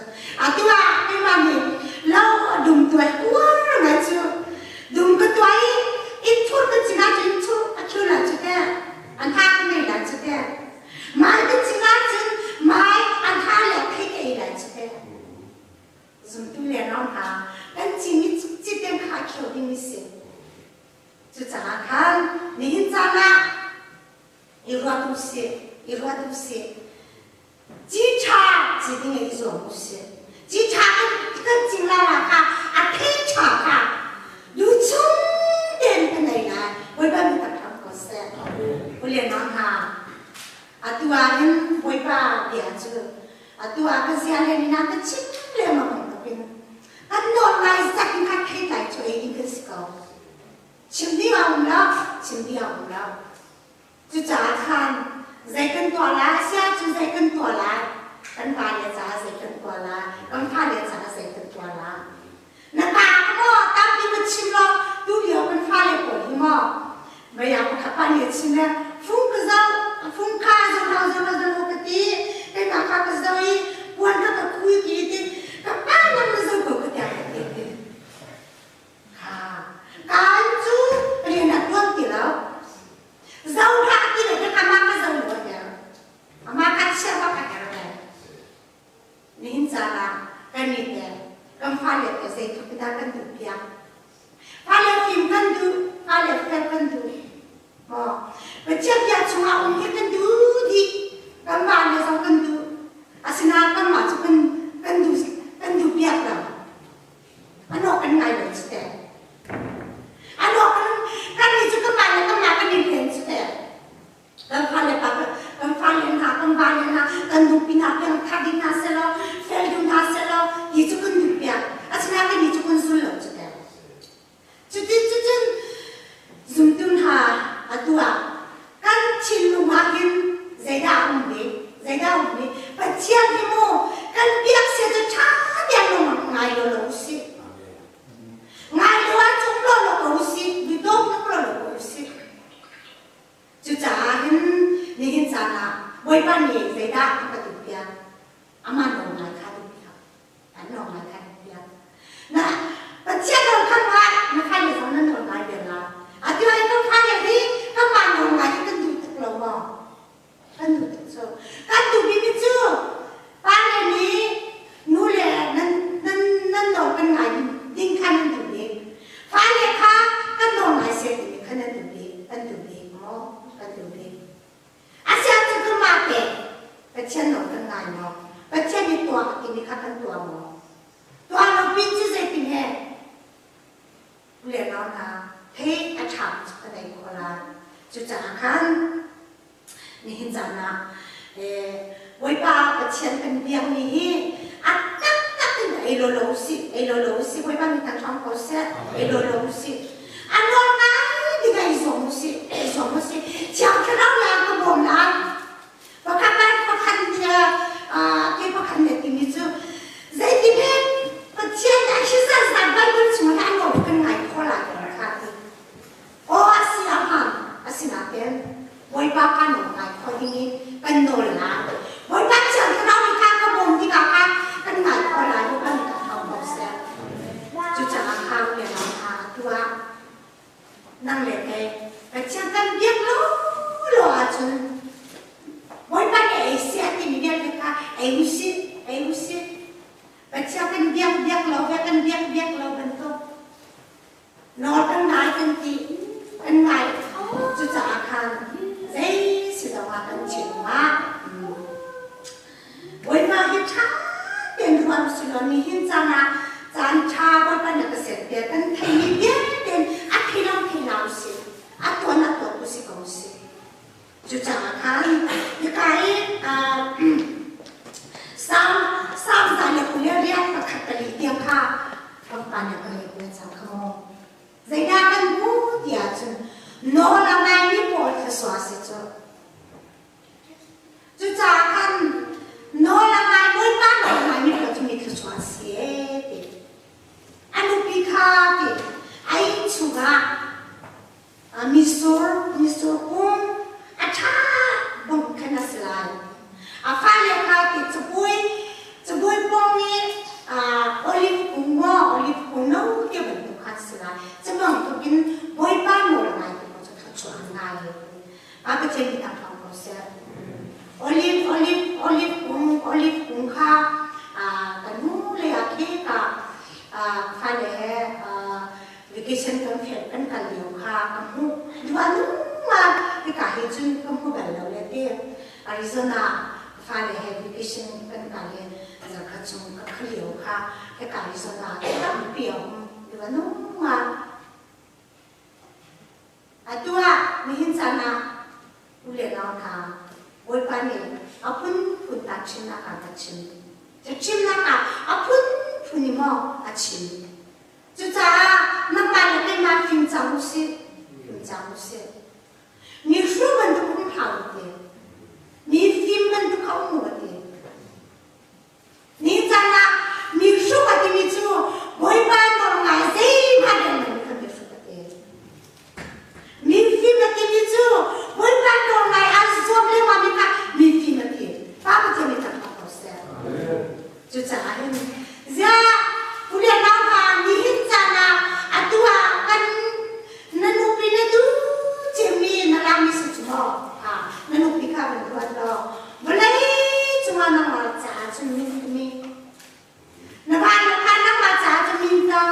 Atu ah keimah nih lo a dum tuai uar ngai cu. Dum ka tuai i inn thur ka cing ahcun inn thur a khiu lai cu teh. An tha ka ngei lai cu teh. Mai ka cing ahcun mai an tha le thei ka ei lai cu teh. Zumtu le ram hna kan cimi citen kha a khiu ding si. Cucaah khan nihin caan ah i ruat u sih, i ruat u sih. Ci ṭha ci ding i zuam u sih. Ci ṭha kan kan cing la la kha a thei ṭha kha du chung tein kan ei lai. Bawipa mi tak ram ko seh. Ule nau hna, atu ah hin Bawipa bia cu atu ah ka zia le ni na ka chim lengmang bantukin kan nawl ngai zak in kha thei tlai cu ei ding kan si ko. Chim ding a um lo, chim ding a um lo. Cucaah khan zei kan tuah lai a si ahcun zei kan tuah lai, kan vale caah zei kan tuah lai, kan fale caah zei kan tuah lai. Na ta ka maw tampi ka chim lo, tu lio kan fale pawl hi maw maya pakhat pa nih a chim le fung ka zoh, fung kha zo lo zo lo zo lo ka ti, keimah kha ka zoh i puan kha ka khui ti ti ka pa nang na zo ko ka tiah ka ti ti. Kaan cu rian a tuan ti lo. Zo hlah ti le kan amah ka zo lo der. Amah ka chia bak a her ve. Nihin caan ah kan i te kan fale te zeitluk dah kan duh piak. Fale fim kan duh, fale fel kan duh. Maw Pathian bia chungah um hi kan duh dih. Kanmah le zong kan duh. Asinain kanmah cu kan kan duh kan duh piak lo. Ano kan ngai lo cu teh. Ano kan kan nih cu kanmah le kanmah kan i hlen cu teh. Kan fale pa kan fale hna kan vale hna kan nupi hna piang thar ding hna selaw fel ding hna selaw ti cu kan duh piak. Asinain kan nih cu kan zul lo cu teh. Cutin cucun zumtu hna atu ah kan thinlung ah hin zeidah a um ve? Zeidah a um ve? Pathian hi mu kan biak sia cu ṭha tein lung ngai lo lo usih. Ngai lo ahcun lo lo ko usih, duhdawt tuk lo lo ko usih. Cucaah hin nihin caan ah Bawipa nih zeidah a ka duhpiak? Amah nawl ngai kha duhpiak. An nawl ngai kha duhpiak. Na Pathian nawl kha ngai, na fale zong nan nawl ngai ve la. Atu ai kan fale hi kanmah nawl ngai hi kan duh tuk lo maw? Kan duh tuk cu. Kan duh bimi cu pale nih nu le nan nan nan nawl kan ngai ding kha nan duh bik. Fale kha kan nawl ngai seh timi kha nan duh bik. Kan duh bik maw? Kan duh bik. Asiah cu kanmah teh Pathian nawl kan ngai maw? Pathian nih tuah a timi kha kan tuah maw? Tuah lo pin cu zeitin he le nau hna thei a ṭha cu kan ei khawh lai. Cucaah khan nihin caan ah Bawipa Pathian kan biakmi hi a taktak in ei lo lo usih, ei lo lo usih, Bawipa nih kan hram ko seh, ei lo lo usih. A nawl ngai ding ei zuam usih, ei zuam usih. Thiang Thlarau le an ka bawm lai. Pakhat le pakhat nih ke pakhat nih timi cu zeitin he Pathian nih hi zat Bible chung ah an nawl kan ngai kho lai kha ti. Aw a si a hmaan. Asinain Bawipa ka nawl ngai kho ding i kan nawl lai. Bawipa Thiang Thlarau nih kha ka bawm tikah kha kan ngai kho lai. Bawipa nih kan hau ko seh. Cucaah kha le lam kha tuah. Nang le kei Pathian kan biak lo lo ahcun Bawipa nih ei seh timi vialte kha ei usih, ei usih. Pathian kan biak biak lo, kan biak biak lo bantuk. Nawl kan ngai kan ti kan ngai. Cucaah khan zei si zongah kan chim ah. ruat usih law nihin caan ah caan ṭha Bawipa nih a ka serpiak kan theimi vialte a thei lo thei hlah usih a tuan a tuah usih ko usih. Cucaah khan hika i Salm Salm 124 tiang kha Bawipa nih a ka leh cang kha mu. Zeidah kan hmuh ti ahcun nawl a ngaimi pawl thluachuah a si cu. Cucaah khan nawl a ngai Bawipa nawl a ngaimi pawl cu mi thluachuah a si ee ti. A nupi kha ti a inn chungah Misur misur kung a ṭha bang khan a si lai. A fale kha ti cabuai cabuai pawng i olive kung maw olive kung no te bantuk kha a si lai. Cu bantukin Bawipa nawl a ngai tu cu thluachuah an ngai. A Pathian nih thang ko seh. Olive olive olive kung olive kung kha kan hnu lei ah kheka fale he vacation kan fel kan kal lio kha ka hmuh duh nung ah hika hi cun ka hmu bal lo le te Arizona ka fale he vacation kan kal i zarkhat chung ka kha lio kha hika Arizona tampi a um duh nung ah atu ah nihin caan ah u le nau hna Bawipa nih a phunphun ta chimnak ah ka chim chimnak ah a phunphun i maw a chim Cucaah nangmah le keimah fim cang u sih, fim cang u sih. Mi hru bantuk um hlah u ti. Mi fim bantuk kha um u a ti. Ni caan ah mi hruk a timi cu Bawipa nawl ngai zeihmanh rel lo kha mi hruk a ti. Mi fim a timi cu Bawipa nawl ngai aa zuam lengmang mi kha mi fim a ti. Pa Pathian nih kan ko seh. Cucaah hin ziah Pulian nau hna nihin caan ah atu ah kan na nupi na duh cemmi na lami si cu maw? Ha, na nupi kha van ruat law vawlei cungah nangmah caah cun min timi na van kha nangmah caah cun min ta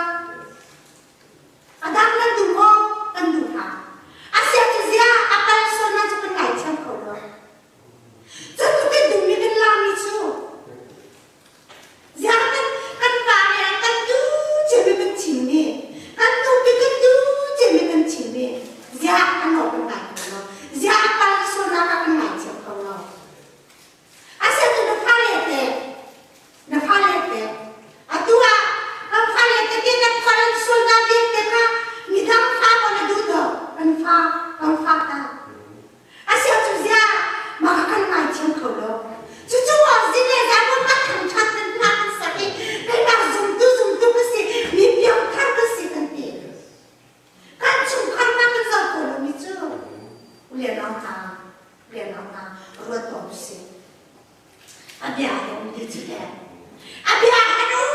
A dang nan duh maw? Kan duh hlah. A siah cu ziah a kal sualnak cu kan ngaithiam kho lo. Cu kan duhmi kan lami cu ziah kan kan pa nih kan duh ciami kan thimmi kan nupi kan duh ciami kan thimmi ziah a nawl kan ngai kho lo. Ziah a kal sualnak ah kan ngaithiam kho lo. A siah cu na fale teh na fale teh atu ah kan fale tete kan fal an sualnak vialte kha midang fa maw na duh lo kan fa kan fa ta a siah cu ziah mah kha kan ngaithiam kho lo cucu ah zing le zan kan thangṭhat kan hna kan sak i keimah zumtu zumtu ka si mi piangthar ka si kan ti kan chungkhar hna kan zoh ko lomi cu ulianau hna ulianau hna ruat ko usih A bia a um ti cu teh. A bia an um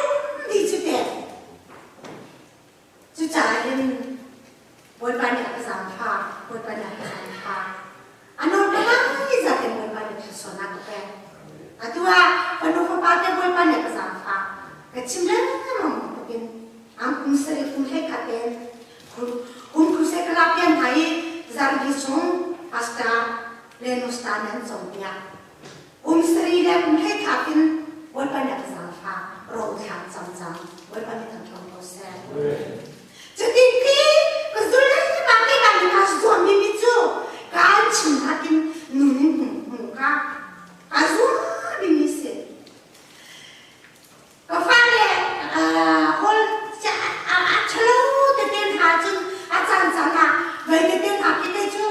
ti cu teh. Cucaah hin Bawipa nih a ka zaangfah, Bawipa nih a ka zaangfah. A nawl ka ngai zat in Bawipa nih thluachuahnak ka pek. Atu ah fanu fapa te Bawipa nih a ka zaangfah. Ka chim lengmang bantukin ang kum sarih kum hlei khat in kum crusade ka lak pian hna i zarhi chung pastor le nusta nih an cawnpiak. Kum sarih le kum hlei thlak in Bawipa nih a ka zaangfah ro thlak cang cang Bawipa nih kan tlawm ko seh. Cutin khi ka zul lengmang keimah nih kaa zuammi mi cu kaan chim nakin nu nih hmu hmu ka kaa zuam mi si. Ka fale hol a ṭhalo tete hna cun a caancaan ah vei tete hna khi te cu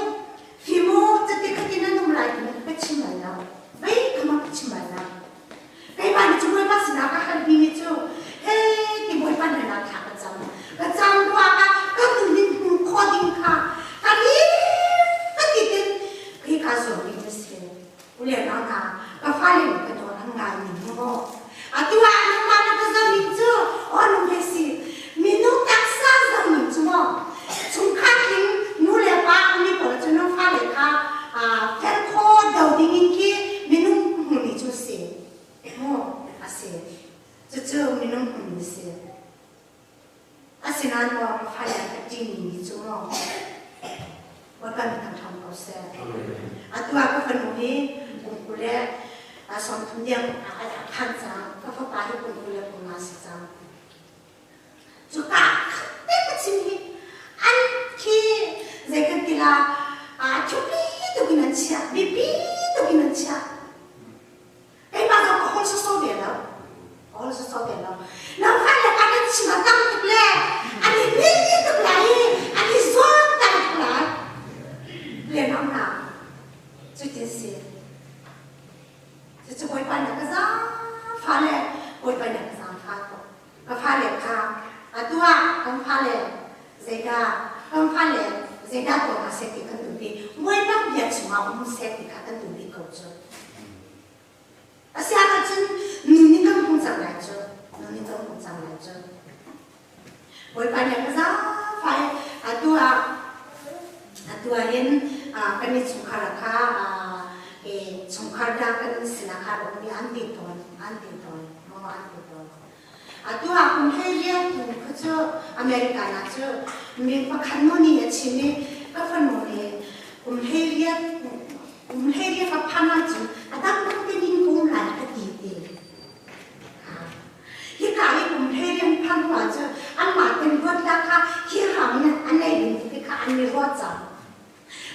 fimu cati khati nan um lai timi ka chim bal lo. Vei kha ka chim bal lo. Keimah nih cu Bawipa sinah ka halmi mi cu hei ti Bawipa hnenah thla ka cam. Ka cam ruangah ka nun in hmu khawh ding kha ka ni fatin khi ka zuam ding a si. Ulenau hna, ka fale nih ka dawt an ngai ning maw? Atu ah nangmah na ka zoh ning cu aw he si. Minung taksa zoh ning cu maw? Chungkhar tling nu le pa umi pawl cu nan fale kha fel kho do ding in khi minung hmumi cu si. Maw? A si. Cucu minung hmumi si. Asinain maw ka fale ka ṭihmi cu maw Bawipa nih kan hram ko seh. Atu ah ka fanu hi kum 20 le 30 tiang a phan cang. Ka fapa hi kum 25 si cang. Cuka te ka chim hi an khi zei kan ti la thupi tuk in an chiah, biapi tuk in an chiah. Keimah zong ka hawl sawsawh ve lo. Ka hawl sawsawh ve lo. Nang fale ka kan chim a tam tuk le an i ni tuk lai i an i zuam tam tuk lai. Le nang na cutin si. Cucu Bawipa nih ka zaangfah le Bawipa nih ka zaangfah tuk. Ka fale kha atu ah kan fale zeidah kan fale zeidah tuah hna seh ti kan duh bik. Bawipa bia chungah um seh ti kha kan duh bik ko cu. Asiahcun nu nih kan hung cang lai cu. Nu nih kan hung cang lai cu. Bawipa nih ka zaangfah i atu ah atu ah hin kan i chungkhar kha chungkhar dah kan sinah kha rak um i an ti tawn an ti tawn maw an ti tawn. Atu ah kum 18 kum kha cu America ah cu mi pakhat nu nih a chim i ka fanu nih kum 18 kum 18 ka phan ahcun a dang dang te ning ka um lai ka ti ti. Hika i kum 18 phan hnu ahcun anmah ten ruat la kha hi ram in an ei ding ti kha an i ruat cang.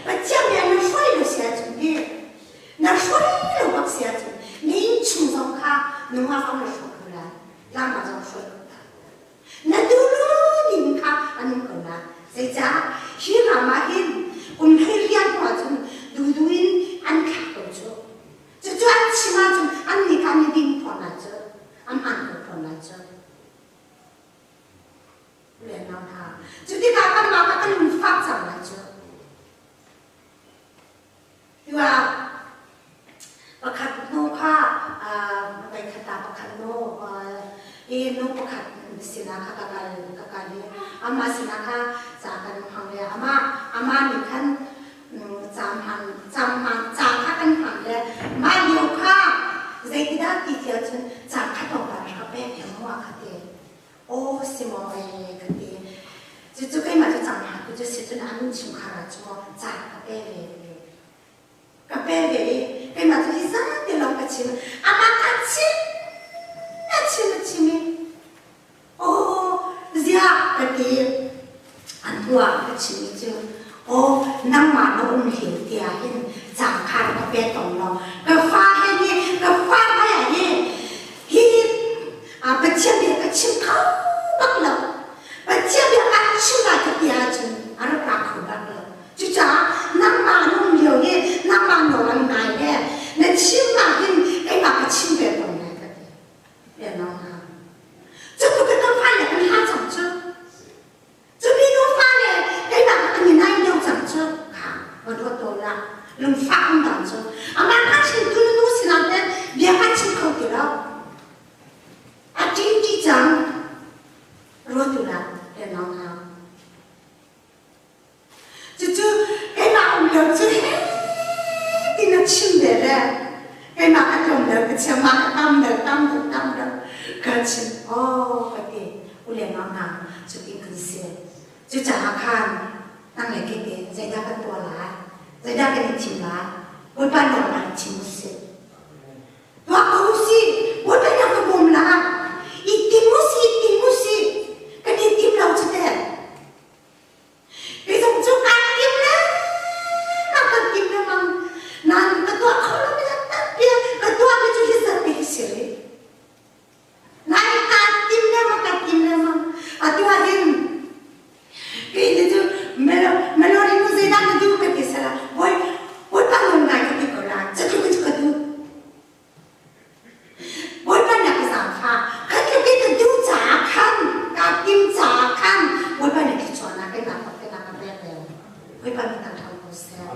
Pathian nih na hruai lo si ahcun hi na hruai lo bak si ahcun na innchung zong kha nungak zong na hruai ko lai, lamah zong hruai ko lai. Na dulu ning kha an um ko lai. Zeicah hi ram ah hin kum 18 hnu ahcun dudu in an thlak ko cu. Cucu an chim ahcun an nih kha an i ding fawn lai cu, an hmaan ko fawn lai cu. Rianau hna. Cu tikah kanmah kha kan lungfak cang lai cu. Tiah pakhat nu kha voikhat ah pakhat nu i nu pakhat sinah kha ka kal ka kal i amah sinah kha ca kan hmang le amah amah nih khan cam hman cam hman ca kha kan hman le mah lio kha zeitidah ti tiah cun ca kha tlawmpal rak ka pek he mu a kha ti. Aw si maw ee ka ti. Cucu keimah cu cang hlah cu si cun an innchungkhar ah cu ca ka pe ve ve. Ka pe ve i keimah cu hi zate lawng ka chim. Amah ka chim a chim a chim i aw ziah ka ti. An hnuah ka chim i cu aw nangmah na um lio tiah hin cang khan ka pe tong lo. Ka fa he nih ka fa hmai ah hi hi Pathian bia ka chim kho bak lo. Pathian bia kan chim lai ka ti ahcun a rak ra kho bak lo. Cucaah nangmah na um lio hi nangmah nawl an ngai le na chim ah hin keimah ka chim ve ko lai ka ti. Lengmang hna. Cu tluk in kan fale kan hla cang cu. Cu mi nu fale keimah ka kan in ai lio cang cu. Kha va ruat tawn lah. Lungfah um dang cu. Amah kha hringtu na nu sinah teh bia kan chim kho ti lo. A ṭin ti cang. Ruat tu lah lengmang hna. Cucu keimah um lio cu heh ti na chim ve le keimah ka tlawm deuh ka chia mah ka tam deuh tam deuh tam deuh ka chim aw ka ti u le nau hna cutin kan si cucaah khan nang le kei te zeidah kan tuah lai zeidah kan i thim lai Bawipa nawl kan i thim usih tuah ko usih Bawipa nih a ka bawm lai i tim usih i tim usih kan i tim lo cu teh Mizung cu kaa tim lengmang kan tim lengmang nain ka tuah kho lo mi tampi ka tuah mi cu hi zat te hi si rih. Nain kaa tim lengmang ka tim lengmang atu ah hin kei ni cu melody nu zeidah na duh ka ti sala bawi bawipa nawl ngai ka ti ko la catluk cu ka duh. Bawipa nih a ka zaangfah. Kha tluk i ka duh caah khan, kaa tim caah khan Bawipa nih thluachuahnak keimah bak te a ka pek ve. Bawipa min thangṭhat ko seh.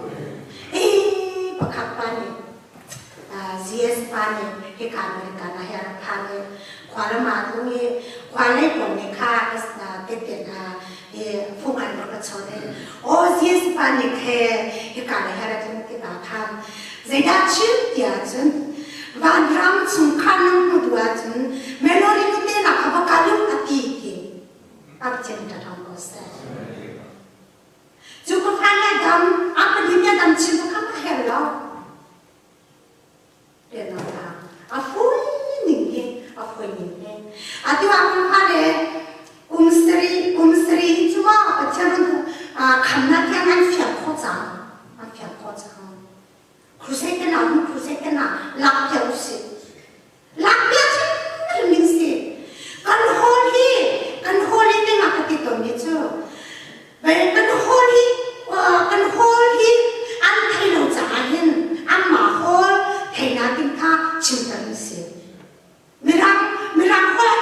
Ee, pakhat pa nih GS pa nih hika America na he a rak phan i khua lam ah tlung i khua lei pawl nih kha tete i fung an rak ka chawn i aw GS pa nih khe hika na he rak tlung tikah khan Zeidah chim ti ahcun vanram chungkhar nan hmu duh ahcun melody nute nak kha va kal u a ti ti Pathian ṭha ko seh. Cu ka fa le dam a ka lim ya dam chim kha ka herh lo. Rian a fawi ning hi a fawi ning hi. Atu ah kan fale kum sarih kum sarih hi cu maw Pathian khamnak tiang an fiang khawh cang. An fiang khawh cang. Crusade te na hun crusade te na lak piak usih. Lak piak hrimhrim ding si. Kan hawl hi kan hawl hi te nga ka ti tawn mi cu kan hawl hi kan hawl hi an thei lo caah hin anmah hawl theina ding kha chimter an si. Mirang mirang hawl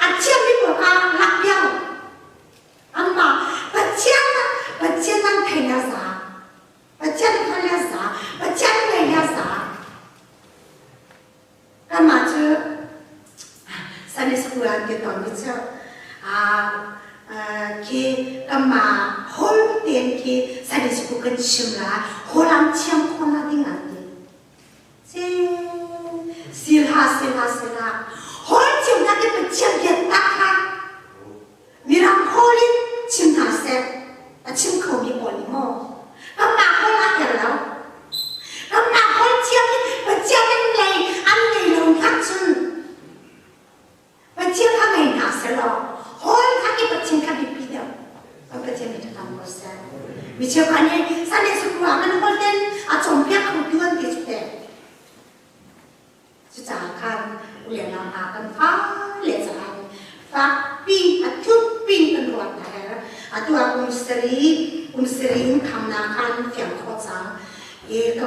a thiammi pawl kha lak piak anmah Pathian Pathian an theina za Pathian kha le za Pathian ngei le za Kanmah cu Sunday school ah ti tawnmi cu khi kanmah hol tein khi Sunday school kan chim la hollam thiam khawhnak ding ah ti. Silha silha silha hol thiamnak hi Pathian bia tak kha Mirang hol in chim hna seh a chim khomi pawl nih maw kanmah hol a her lo. Kanmah hol thiam hi Pathian an ngei an ngei lo hnak cun Pathian kha ngei hna selaw hol kha ki Pathian kha biapi deuh. Kan Pathian nih ṭha ko seh. Mi cheukhat nih Sunday school ah kan hol ten a cawnpiak kho tu an ti cu teh. Cucaah khan u le nau hna kan fale caah fakpi a thukpi kan ruat a herh. Atu ah kum sarih kum sarih in khamnak khan fiang khawh cang. I ka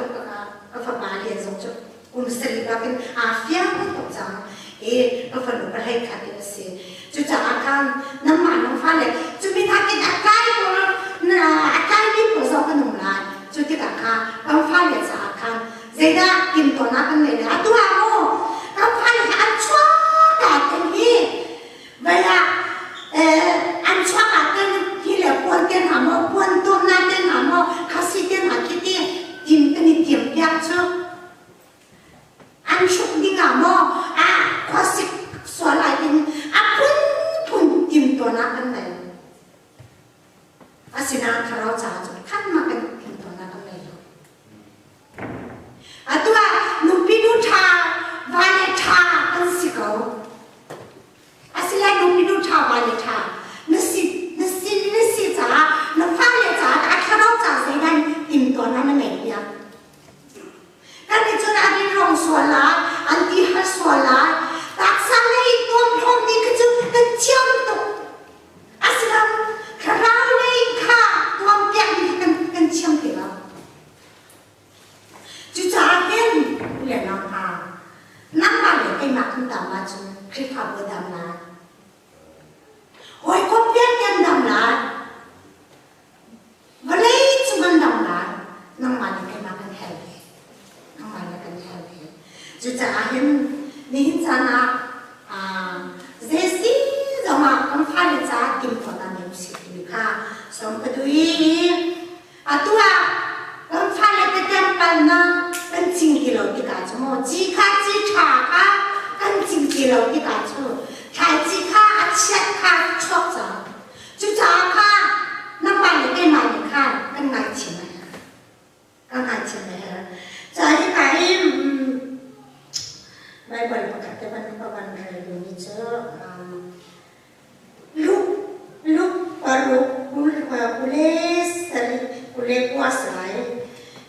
ka fapa lian zong cu kum sarih bak in aa fiang tuk cang. I ka fanu pahlei khat in a si. Cucaah khan nangmah nang fale cu mi hna kin a tlai pawl a tlaimi pawl zong kan um lai. Cu tikah kha kan fale caah khan Zeidah timhtuahnak kan ngeih lai? Atu ah maw kan fale kha an chuak ah ten hi vei ah an chuak ah ten hi le puan te hna maw puan tuamnak te hna maw khasi te hna khi ti tim kan i tiam piak cu an hruk ding ah maw a khuasik sual ai in a phunphun timhtuahnak kan nei. Asinain thlarau caah cun khat mah kan timhtuahnak kan nei lo. Atu ah nupi nu ṭha, vale ṭha an si ko. Asile nupi nu ṭha, vale ṭha na si na si na si caah na fale caah a thlarau caah zeidah timhtuahnak na ngeih piak. Kan nih cun an in rong sual lai, an ti har sual lai. Taksa lei tuamhlawm ding khi cu kan thiam tuk. Asinain thlarau lei kha tuampiak ding khi kan kan thiam ti lo. Cucaah hin u le nau hna, nangmah le keimah kan dam ahcun Khrihfabu a dam lai. Hawikom vialte an dam lai. Vawlei cung an dam lai. Nangmah le keimah kan hel ve. Nangmah le kan hel ve. Cucaah hin nihin caan ah zei si zongah kan fale caah timhtuahnak nei usih timi kha sawm ka duh i Atu ah kan fale tete palnak kan cing ti lo tikah cu maw ci kha ci ṭha kha kan cing ti lo tikah cu thlaici kha a chiat kha chuak cang. Cucaah kha nangmah le keimah nih khan kan ngaithiam a herh. Kan ngaithiam a herh. Ca hika hi Baibal pakhat te van ka van rel duhmi cu Luke Luke paruk 20 sarih 29 a si lai.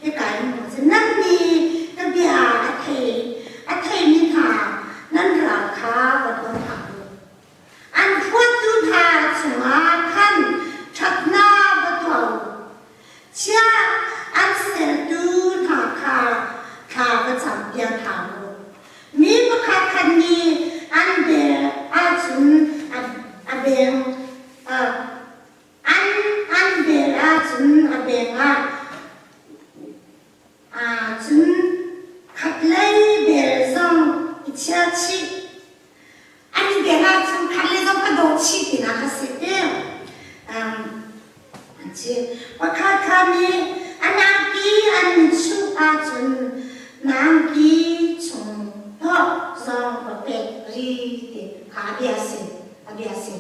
Hika in hmuh cu nan nih ka bia a thei a theimi hna nan ral kha va dawn hlah u. An huattu hna cungah khan ṭhatnak va tuah u. Chia an sertu hna kha thla va campiak hna u. Mi pakhat khat nih an bel ahcun a beng an an bel ahcun a beng ah cun khatlei bel zong i chia chih. An i beng ahcun khatlei zong ka dawt chih tinak a si ti. An si. Pakhat kha nih a nangki an chuh ahcun nangki chung hnawh zong va pek ri ti kha a bia si. A bia si.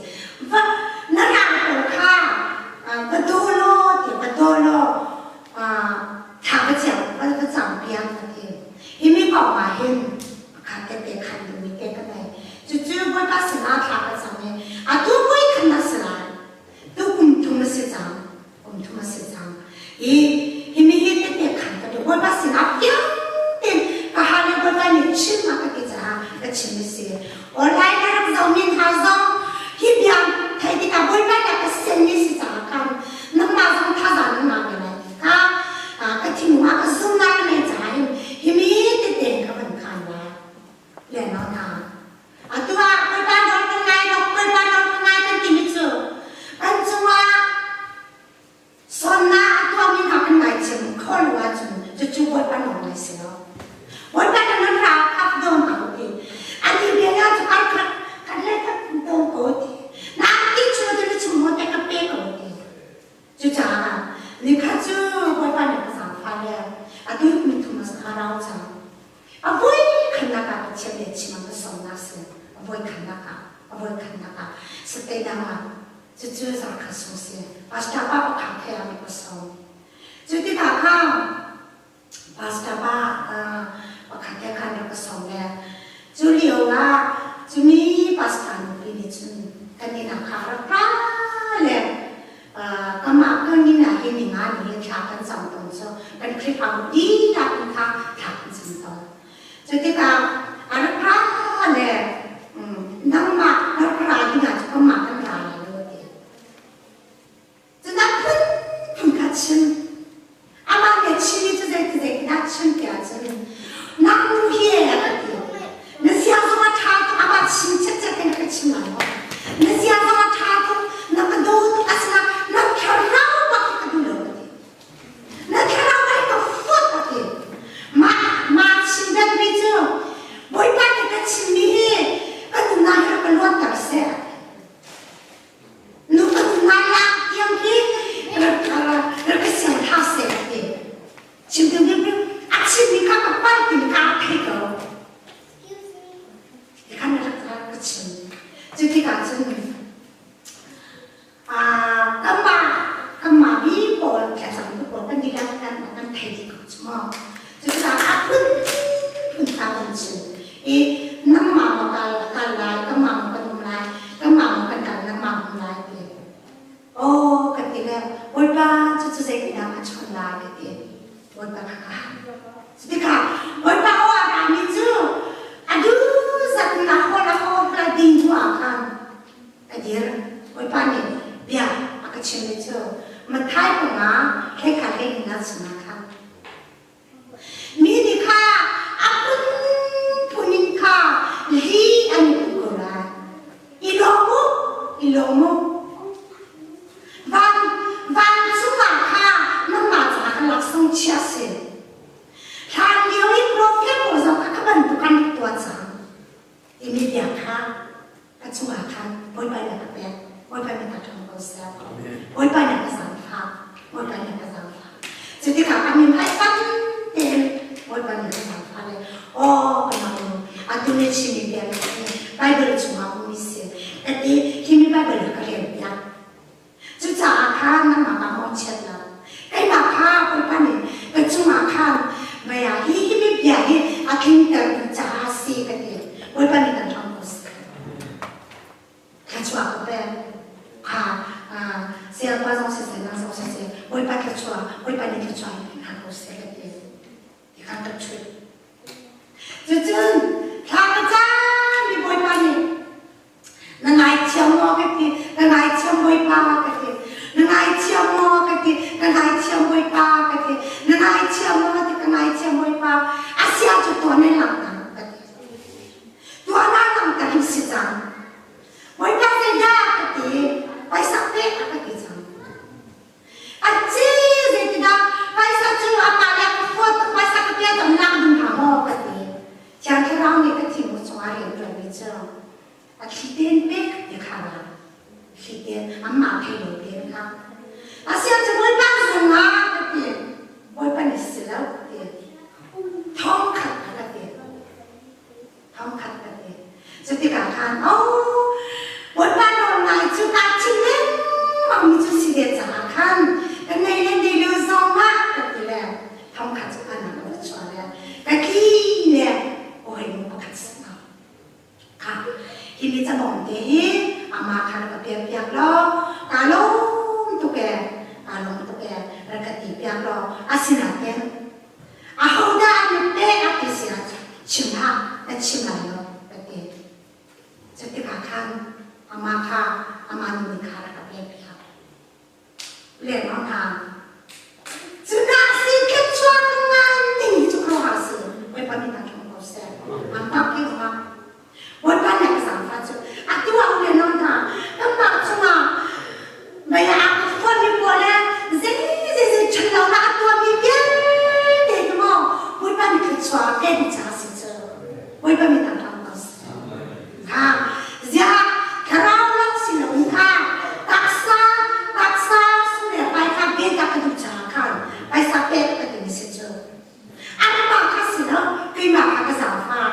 Va na rang pawl kha va daw law ti va daw law thla va ciang va cam piak a ti. Hi mi kong ah hin. Pathian bia chim ah ka sawmnak si. A voikhatnak ah, a voikhatnak ah. Sate dang ah, cucu zarkhat sung si. Pastor pa pakhat he ah ka sawm. Cu tikah khan, Pastor pa pakhat he khan rak ka sawm le cu lio ah cumi pastor nupi nih cun kan inn ah kha rak ra le kamah kan inn ah hin ninga ni hin thla kan cam tawn cu kan Khrihfabu dihlak in kha thla kan cam tawn. Cu tikah a rak ra le nangmah rak ra dingah cu kamah kan ra lai lo a ti. Cunak phunphun kha chim. Amah nih a chim i cu zeiti zeitindah chim ti ahcun nang nu hi a ka ti. Na zia zong a ṭha tuk, amah chim chiatchiat in ka chim lai maw? Na zia zong a ṭha tuk, na ka daw tuk, asinain na thlarau bak hi ka duh lo ka ti. Na thlarau bak hi ka fuat ka ti. Mah mah chim dengmi cu Bawipa nih ka chimmi hi ka nunnak hi rak ka luatter seh. Nu ka ngai lak tiang hi rak ka siang hlah seh a ti. Chim ding ding a chimmi kha ka palh timi kha a thei ko. Ti khan rak ka chim. Cu tikah cun kanmah kanmah mi pawl thlacam tu pawl kan dihlak kan kan thei dih ko cu maw. Cucaah a phunphun kha kan chim i nangmah maw kal kal lai, kanmah maw kan um lai, kanmah maw kan kal, nangmah um lai ti. Aw ka ti le Bawipa cucu zeitindah ka chawnh lai ka ti. Bawipa kha ka hal. Cutikah Bawipa aw a rami cu a duhzat in a hawl a hawl la ding hnu ah khan ka dir. Bawipa nih bia a ka chimmi cu Matthai panga hlei kha hlei in a chungah khan Mi nih kha a phunphun in kha li an i puh ko lai. I lawm u, i lawm u. Van, vancung ah kha nangmah caah ka laksawng chia si. Hlan lio i profet pawl zong kha ka bantuk an rak tuah cang. Timi bia kha ka cungah khan Bawipa nih a ka pek. Bawipa nih ka ṭhang ko seh. Bawipa nih ka zaangfah. Bawipa nih ka zaangfah. Cu tikah a min ai fam tein Bawipa nih ka zaangfah le aw ka nau nu atu na chimmi bia hi Bible chungah ummi si. Ka ti hi mi Bible ka rel piak. Cucaah khan nangmah ka mawhchiat lo. Keimah kha Bawipa nih ka cungah khan mei ah hi hi mi bia hi a tlingter tu caah a si ka ti. Bawipa nih kan ram ko seh. Thluachuah ka pek. Kha siangpa zong siseh, nang zong siseh, Bawipa thluachuah, Bawipa nih thluachuah in hna ko seh ka ti. Ti khan ka chut. Cucun thla ka cam i Bawipa nih Na ngaithiam maw ka ti, ka ngaithiam Bawipa ka ti. Na ngaithiam maw ka ti, ka ngaithiam Bawipa ka ti. Na ngaithiam maw ka ti, ka ngaithiam Bawipa. A sia cu tuan in langhter ka ti. Tuan ah langhter in si cang. Bawipa zeidah ka ti, paisa pe a ka ti cang. A ci zeitindah paisa cu a mah le ka fuat tuk paisa ka pia tam lak ding hnga maw ka ti. Thiang Thlarau nih ka thinlung chungah rian ṭuanmi cu a thli tein pek ti kha la thli tein anmah thei lo tein kha a sia cu Bawipa zung ah ka ti Bawipa nih si lo ka ti thong khat ka ti thong khat ka ti cu tikah khan oh Bawipa nawl ngai cu kaa thim lengmang mi cu si ve caah khan ka nei le nei lo zong ah ka ti le thong khat cu ka nak ka chuah le ka tli le hawi nu pakhat sinah kha hi mi cabawm te hi amah kha rak ka pek piak law kaa lawm tuk ee kaa lawm tuk ee rak ka ti piak law asinain ahodah an i pek a ti si ahcun chim hlah na chim lai lo ka ti. Cu tikah khan amah kha amah nu nih kha rak ka pek piak. Lengmang hna. Cu hna si khin chuak ngan ding hi cu khuaruahhar si. Bawipa nih kan ṭhawng ko seh. An pak i a Bawipa nih a ka zaangfah cu atu ah u le nau hna kanmah cungah mei ah a fuanmi pawl le zei zei zei ṭhat lonak a tuahmi vialte cu maw Bawipa nih thluachuah a pek caah si cu. Bawipa nih kan ṭhawng ko seh. Kha ziah thlarau lawng si loin kha taksa taksa su le pai kha biatak ka duh caah khan paisa pek ka ti mi si cu. Anmah kha si lo keimah kha ka zaangfah.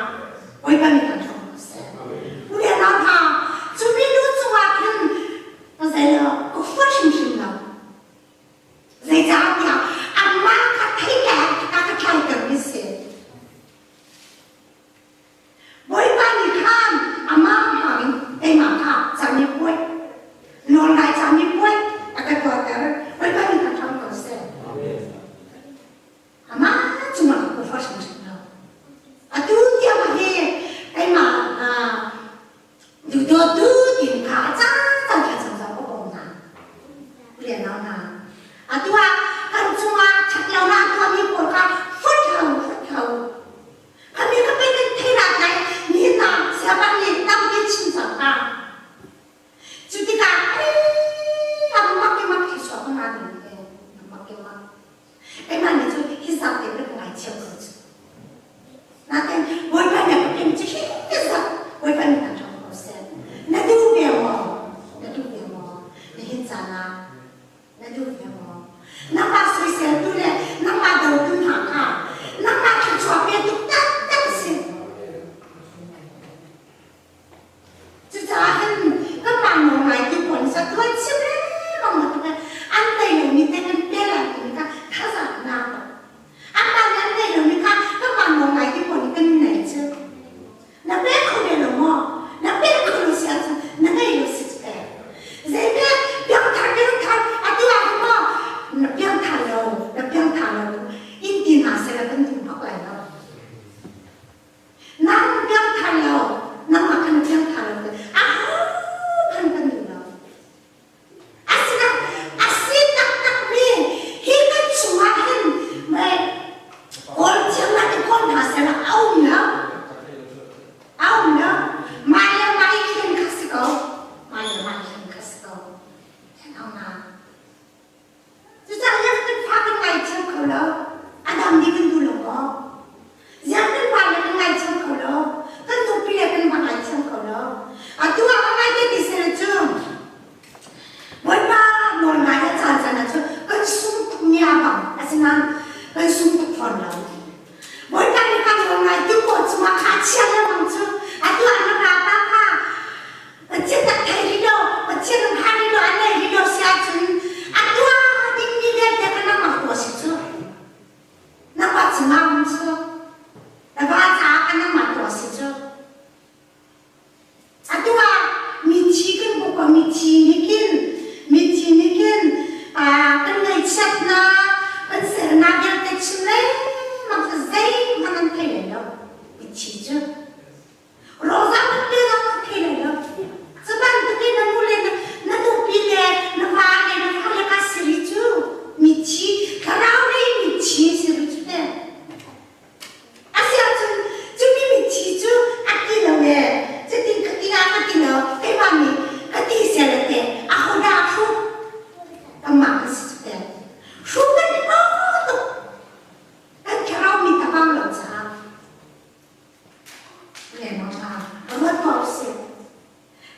Lengmang ah ruat tuah usih.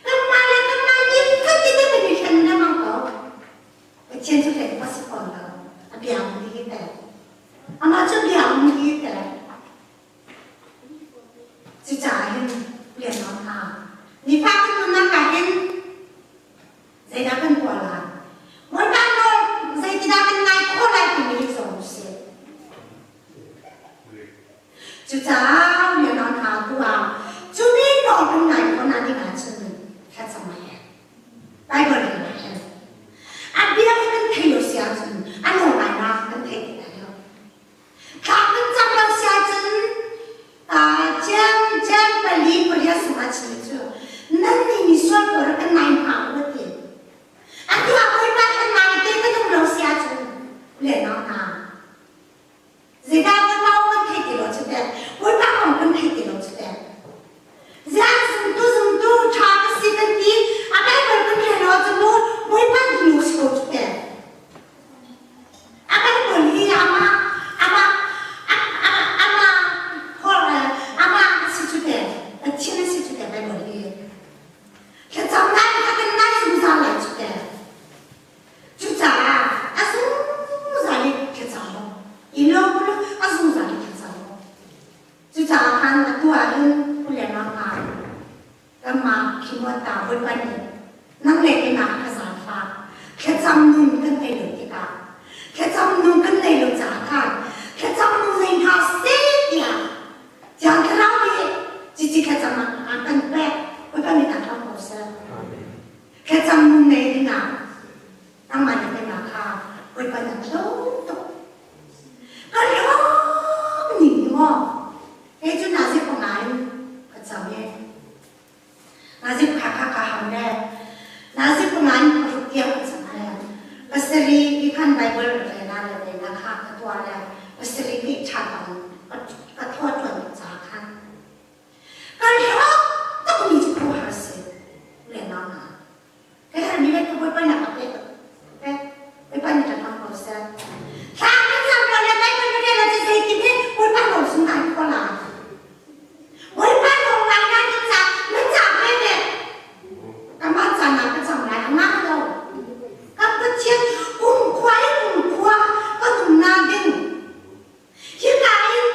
Kanmah le kanmah nih khat te kan i hlen lengmang ko. Pathian cu hlen a si fawn lo. A bia um hi te. Amah cu bia um hi te. Cucaah hin lengmang ah nifa kan nunnak ah hin zeidah kan tuah lai? Bawipa nawl zeitidah kan ngai khawh lai timi hi zoh usih. Cucaah rianouan hna tu ah cu mi nawl kan ngai khawh hna ding ahcun thlacam a herh. Bible rel a herh. A bia hi kan thei lo si ahcun a nawl lainak kan theih ti lai lo. Thla kan cam lo si ahcun Ciam ciam pali paria sung ah chim cu nan nih misual pawl kan nai hna u a ti. Atu ah Bawipa kan nai te kan um lo si ahcun lenau hna. Zeidah Bawipa aw kan theih ti lo cu teh? Bawipa kong kan theih ti lo cu teh? Ziah zumtu zumtu ṭha ka si kan ti, a Bible kan rel lo ahcun maw Bawipa duhlo si ko cu teh? A Bible hi amah amah amah amah a si cu teh? Pathian a si cu teh Bible hi? Thlacam lai kha kan ngai zungzal lai cu teh? Cucaah a zungzal in thlacam lo. I lo a zungzal in thlacam lo. Cucaah khan atu ah hin u le nau hna, kanmah Khimawta Bawipa nih nang le keimah ka zaangfah. Thlacam nun kan nei lo tikah, thlacam nun kan nei lo caah khan thlacam nun nei hna seh tiah Thiang Thlarau nih cici thlacam ah a kan pek. Bawipa nih kan hram ko seh. Thlacam nun nei dingah nangmah le keimah kha Bawipa na tlawm tuk. Ka lawm ning hi maw? Kei cu nazi panga in ka cam i nazi kha kha ka ham le nazi panga in paruk tiang ka cam le pasarih i khan Bible rel ah le rel kha ka tuah le pasarih nih ṭha bang ka thaw ṭuan ca khan Kan hlawk tukmi cu khuaruahhar a si. Le nau hna. Ka herhmi le ka Bawipa nih a ka pek. Pek. Bawipa nih kan hmang ko seh. Thla kan cam lo le Bible na rel ahcun zeitin he Bawipa nawl sung ngai ko lai. Bawipa nawl ngai na na ca na ca ve ve. Kamah ca na ka cam lai a ngah lo. Ka Pathian kumkhua in kumkhua ka nunnak ding. Hika in.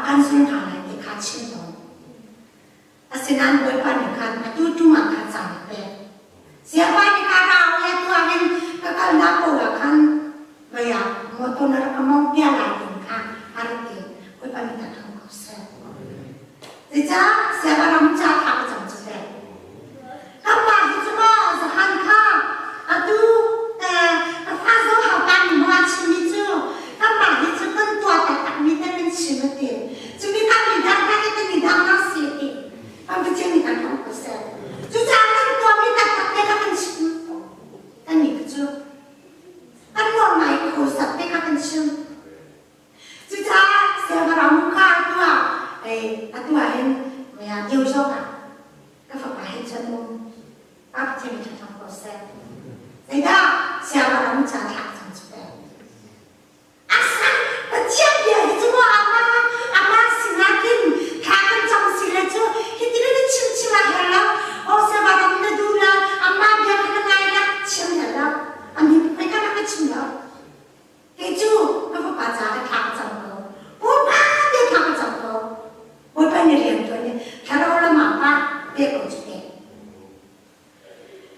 kan zul hna lai ti kha chim tawn. Asinain Bawipa nih khan atu ṭum ah khan caan a pek. Siangpa nih kha rau le tuah in ka kalnak paoh ah khan mei ah motor na rak ka mong piah lai ding kha a rak ti. Bawipa nih kan hang ko seh. Zeicah siangpa ram ca tha ka cam cu teh. Kanmah hi cu maw zahan kha atu ka fa zo hau kan mi maw a chimmi cu kanmah hi cu kan tuah taktakmi te kan chim a ti. Cumi kan mi dang kan i mi dang kan si a ti. Kan Pathian nih kan hmang ko seh. Cucaah kan tuahmi taktak te kha kan chim. Kan nih cu kan nuam ngai khuasat te kha kan chim. Cucaah siangpahrang kha atu ah atu ah hin New York ah ka fapa he cun um pa Pathian nih ṭha ko seh. Zeidah siangpahrang ca thlah cang cu teh. Asa Pathian bia hi cu maw amah amah sinah khin thla kan cam si le cu hitin na chim chim a herh lo. Aw siangpahrang na duh la amah bia kha na ngai la chim herh lo. Ami pei ka rak ka chim lo. Kei cu ka fapa caah ka thla ka cam ko. Bawipa te thla ka cam ko. Bawipa nih rian ṭuan i thlarau lam ah pa pe ko cu te.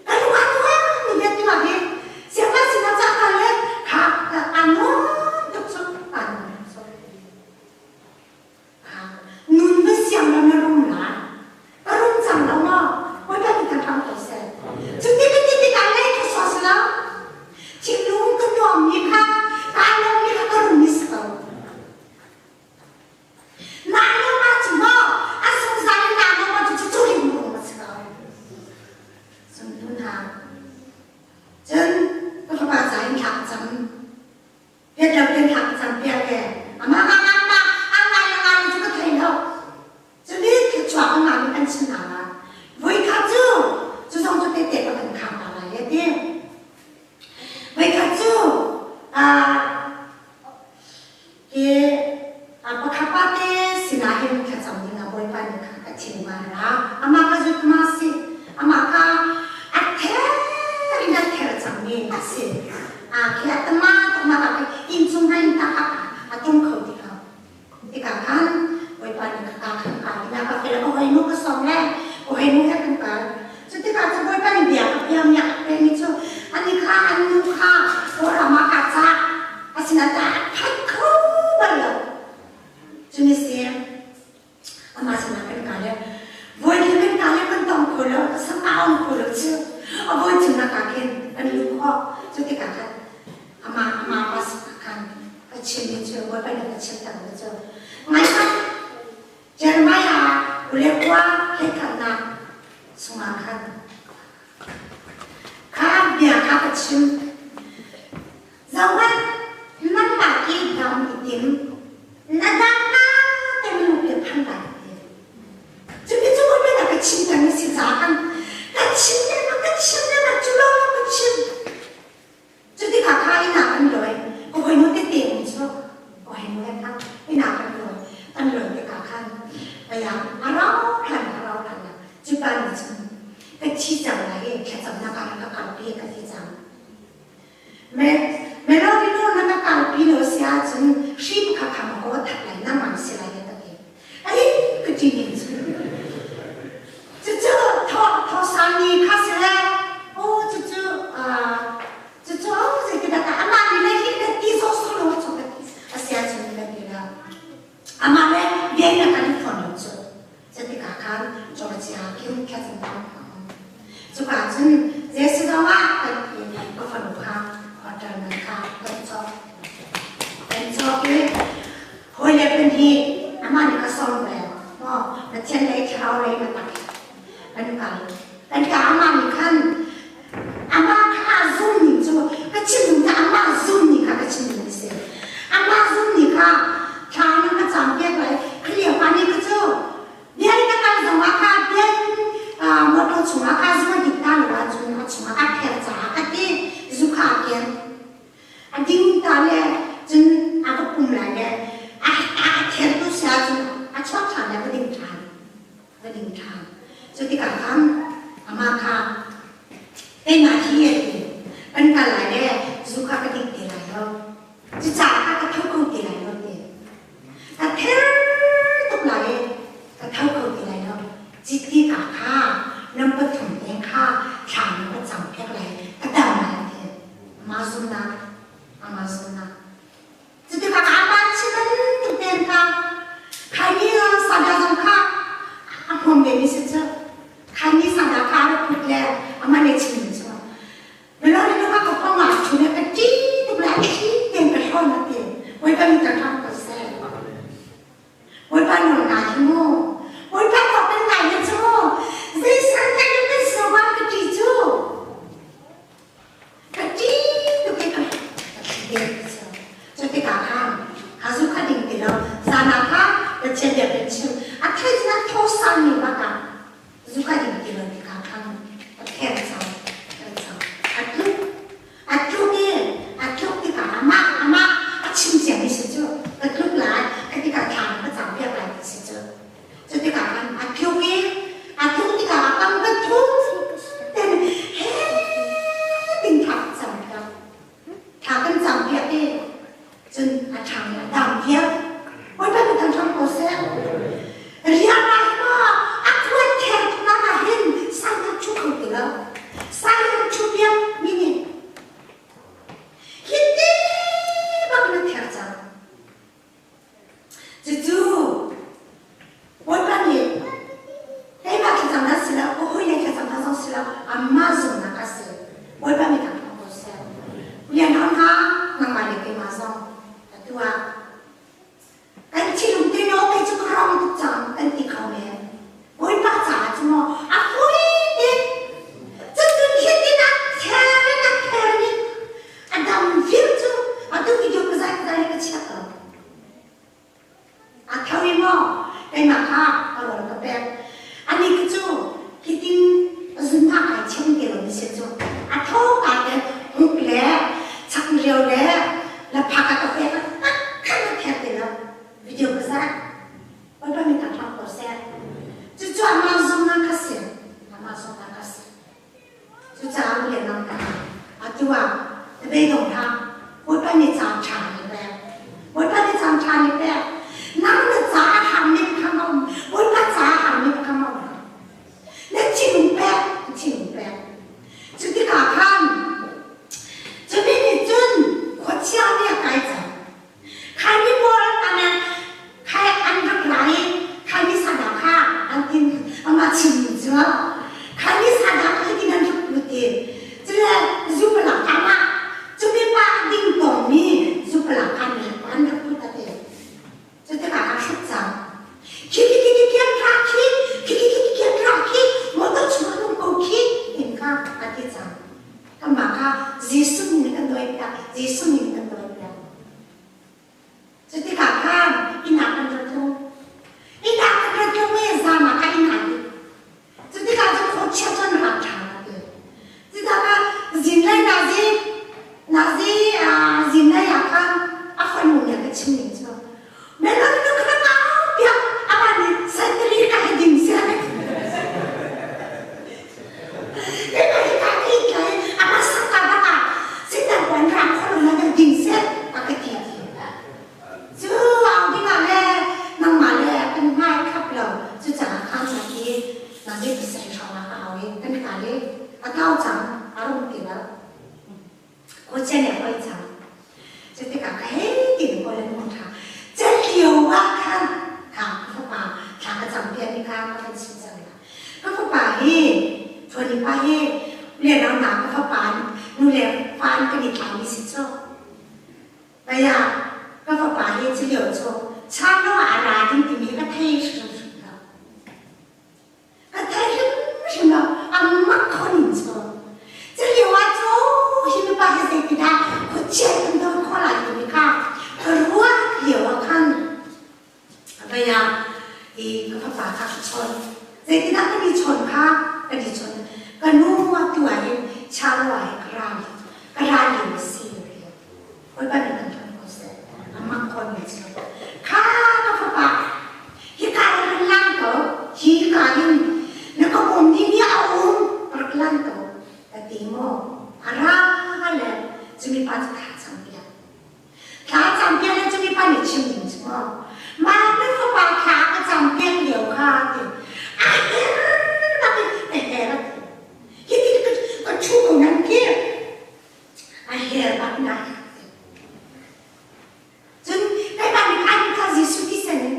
Ka lung a tuang mi bia ti hi siangpa sinah ca kal le kha a nuam tuk cu a nuam tuk. Nun va siang lo na rum lai. Ka rum cang lo maw? Bawipa nih kan hram ko seh. Cuti ka ti tikah lei ka sua si lo. Thinlung ka nuammi kha kaa lawmmi kha ka rum i si ko. Naa lawm ahcun maw a zungzal in naa lawm ahcun cu cu rum a si ko. Zumtu hna, cun ka fapa ca in thla ka cam. Piat lo ten thla ka cam piak e. Amah ma ma ma a ngai le ngai cu ka thei lo. Cuni thluachuah a ngami kan chim hna la. Voi khat cu cu zong cu tete ka kan kham hna lai e ti. Voi khat cu hi pakhat pa te sinah hin thlacam ding ah Bawipa nih kha ka thim ma ra. Amah ka zut ma si. Amah kha a ther in a ther cangmi a si. Khi a tama tama ka inn chung in ta a tum kho ti lo. Tikah khan Bawipa nih ka ka khan ka tina ka fel ka hoi nu ka sawm le ka hoi nu he kan kal. Cu tikah cu Bawipa nih bia ka piam ya ka pemi cu ani kha an nu kha Kawlram ah ka cah asinain a phat kho bal lo. Cuni si amah sinah kan kal i voikhat kan kal i kan tong kho lo sakaung kho lo cu a voi thumnak ah khin kan luh khawh cu tikah khan amah amah pa sinah khan ka chim mi cu Bawipa nih ka chim tak mi cu ngaihmanh Jeremiah ule kua hlei chungah khan kha bia kha ka chim Zohhmanh, nangmah i dam i tim, na dam na te minung te phan lai ti. Cuti cu kan ka chim tami si caah kan ka chim le ma ka chim le ma cu lo ka chim. Cuti kha kha ina kan loi, ka hoi nu tete um cu, ka hoi nu he kha ina kan loi, kan loi te ka khan, aya arau hlan arau hlan cu pa nih cun ka thi cang lai i thlacamnak ah ka kalpi ka ti cang. Melody nu na ka kalpi lo si ahcun hri pakhat kha ma kaw that lai nangmah si lai ka ti. Ai ka ti ning cu. Cucu thaw thaw sami kha si le o cucu cucu o zeitindah ka amah nih le hi ka ti sawh sawh lo cu ka ti a si ahcun ka ti lo. Amah le bian na kan i phon lo cu. Cutikah khan Georgia khin thlacam a um. Cuka cun Jesuh zongah kan i ka fanu kha hotel man kha kan cawk. Kan cawk i hawile pahnih amah nih ka sawm ve. Maw Pathian lei thlarau lei na tak kan kal. Kan ka amah nih khan amah kha a zum ning cu ka chim ning kha amah zum ning kha ka chim ning a si. Amah zum ning kha thla na ka cam piak lai kha pa nih ka cu bian ka kal zong ah kha bian motor chungah kha zu a dik ta lo ahcun a chungah a pher caah ka ti zu kha a ken a ding ta le cun a ka pum lai le a a ther tu si ahcun a chuak ṭhan le ka ding ṭhan ka ding ṭhan. Cu tikah khan amah kha keimah hi a ti. Kan kal lai le zu kha ka ding ti lai lo. Cucaah ka tho kho ti lai lo ti. Ka ther tho i maw keimah kha a rawl ka pek. Anih ka cu hitin zunhnak ai chim ti lo mi si cu a tho ka te hmuk le chakriau le laphak a ka pek a khan a thek ti lo video ka zah. Bawipa min kan hram ko seh. Cucu amah zumnak kha si. Amah zumnak kha si. Cucaah u le nau hna, atu ah na beidong hlah. Bawipa nih caan ṭha an i pek. Bawipa nih caan ṭha an i pek. Nang na caah harmi pakhat a um. Bawipa caah harmi pakhat a um. Na thinlung pek, na thinlung pek. Cu tikah khan, cu mi nih cun khuachia nih a kai cang. Khaini pawl an khai an rak ra i khaini sadah kha an tin amah chimmi cu khaini sadah kha hitin an rak put i cule zupalak kam ah cumi pa a ding tawnmi zupalak an rak an rak put a ti. Cu tikah a hrut cang. Khi khi khi khi an ra khi khi khi khi khi an ra khi motor chung an um ko khi tin kha a ti cang. Amah kha Jesuh min kan dawi piak, Jesuh min kan dawi piak. Cu tikah khan inn ah kan ra tlung. Inn ah kan ra tlung i zan ah ka inn ah lut. Cu tikah cun khuachia cu an rak ṭhan a ti. Cutikah zinlei nazi nazi zinlei ah khan a fanu nih a ka chim ning cu Melon nu kha au piak amah nih santari ka he ding si Cu au dingah le nangmah le kan hmai khap lo cucaah khan na ti na zei pasarih hrawng ah ka au i kan kal i a tau cang a rum ti lo khuachia nih a hoi cang cu tikah ka hei ti kawl an hung ṭha cat lio ah khan kha ka fapa thla ka cam piak i kha ka van chim cang la ka fapa hi Tony pa hi le na ka fapa nu le fa an kan i tlaimi si cu Paya ka fapa hi cu lio cu chano ah a ra ding timi ka thei hrimhrim lo. Ka thei hrimhrim lo. A mak khon in cu. Cu lio ah cu hi mipa hi zeitindah khuachia kan don khawh lai timi kha ka ruah lio ah khan Paya i ka fapa kha ka chawn. Zeitindah kan i chawn kha kan i chawn. Ka nu tu ah hin chano ah hin ka ra ka ra lio a si. Bawipa nih kan ṭhan ko seh. Amah kawl mi cu. Kha ka fapa, hika in rak lan ko, hi ka in na ka bawm dingmi a um, rak lan ko, ka ti maw? A ra le cumi pa cu thla cam piak. Thla cam piak le cumi pa nih chim ding cu maw? Mah na fapa thla ka cam piak lio kha ti. A her bak in a her a ti. Hi ti ka ṭhu ko nan ki. A her bak na cun keimah nih khan kha Jesuh thisen in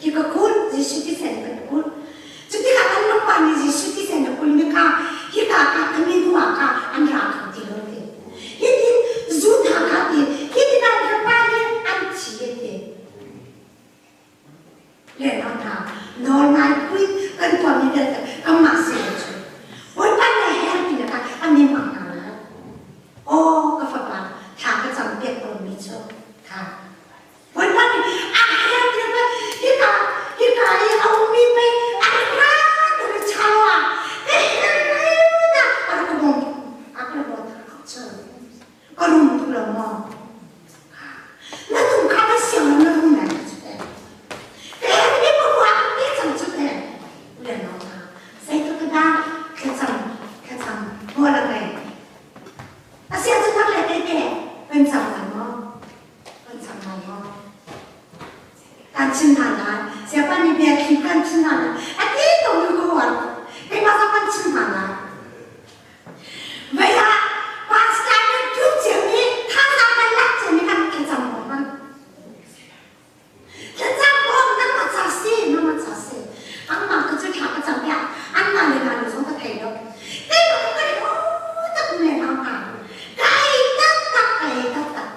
hi ka kul Jesuh thisen in kan kul cu tikah kan nupa nih Jesuh thisen a kulmi kha hika ka ka mi hnu ah kha an ra kho ti lo ti hitin zu hna kha ti hitin an ra pa hi an thi ti Le hna nawl ngai pui kan tuahmi vialte kanmah si lo cu Bawipa nih a her ti le kha an i hmang hna lai. Aw ka fapa thla ka cam piak tawnmi cu kha Bawipa nih a her ti le hika hika i a ummi pei a rak ra tu chau ah ka her lai dah a rak bawm a ka bawm cu ka rum tuk lo maw Na tung kha na siang na rum lai cu te. Ka he mi pa hua ti cang cu te. Le no kha zeitluk ka dah thlacam thlacam hmual a ngei. A sia cu tak le te te kan cam lai maw? Kan cam lai maw? Kan chim hna lai. Siapa nih bia thli kan chim hna lai. A ti to lu ko war. Keimah zong kan chim hna lai. Vei ah pastor nih ṭut ciomi thazaang kan lak ciomi kan thlacam ko hmang. Thlacam ko nangmah ca si, nangmah ca si. Angmah ka cu thla ka cam piak, anmah le mah lu zong ka thei lo. Keimah ka kan hu tak le nau hna. Ka ei taktak, ka ei taktak,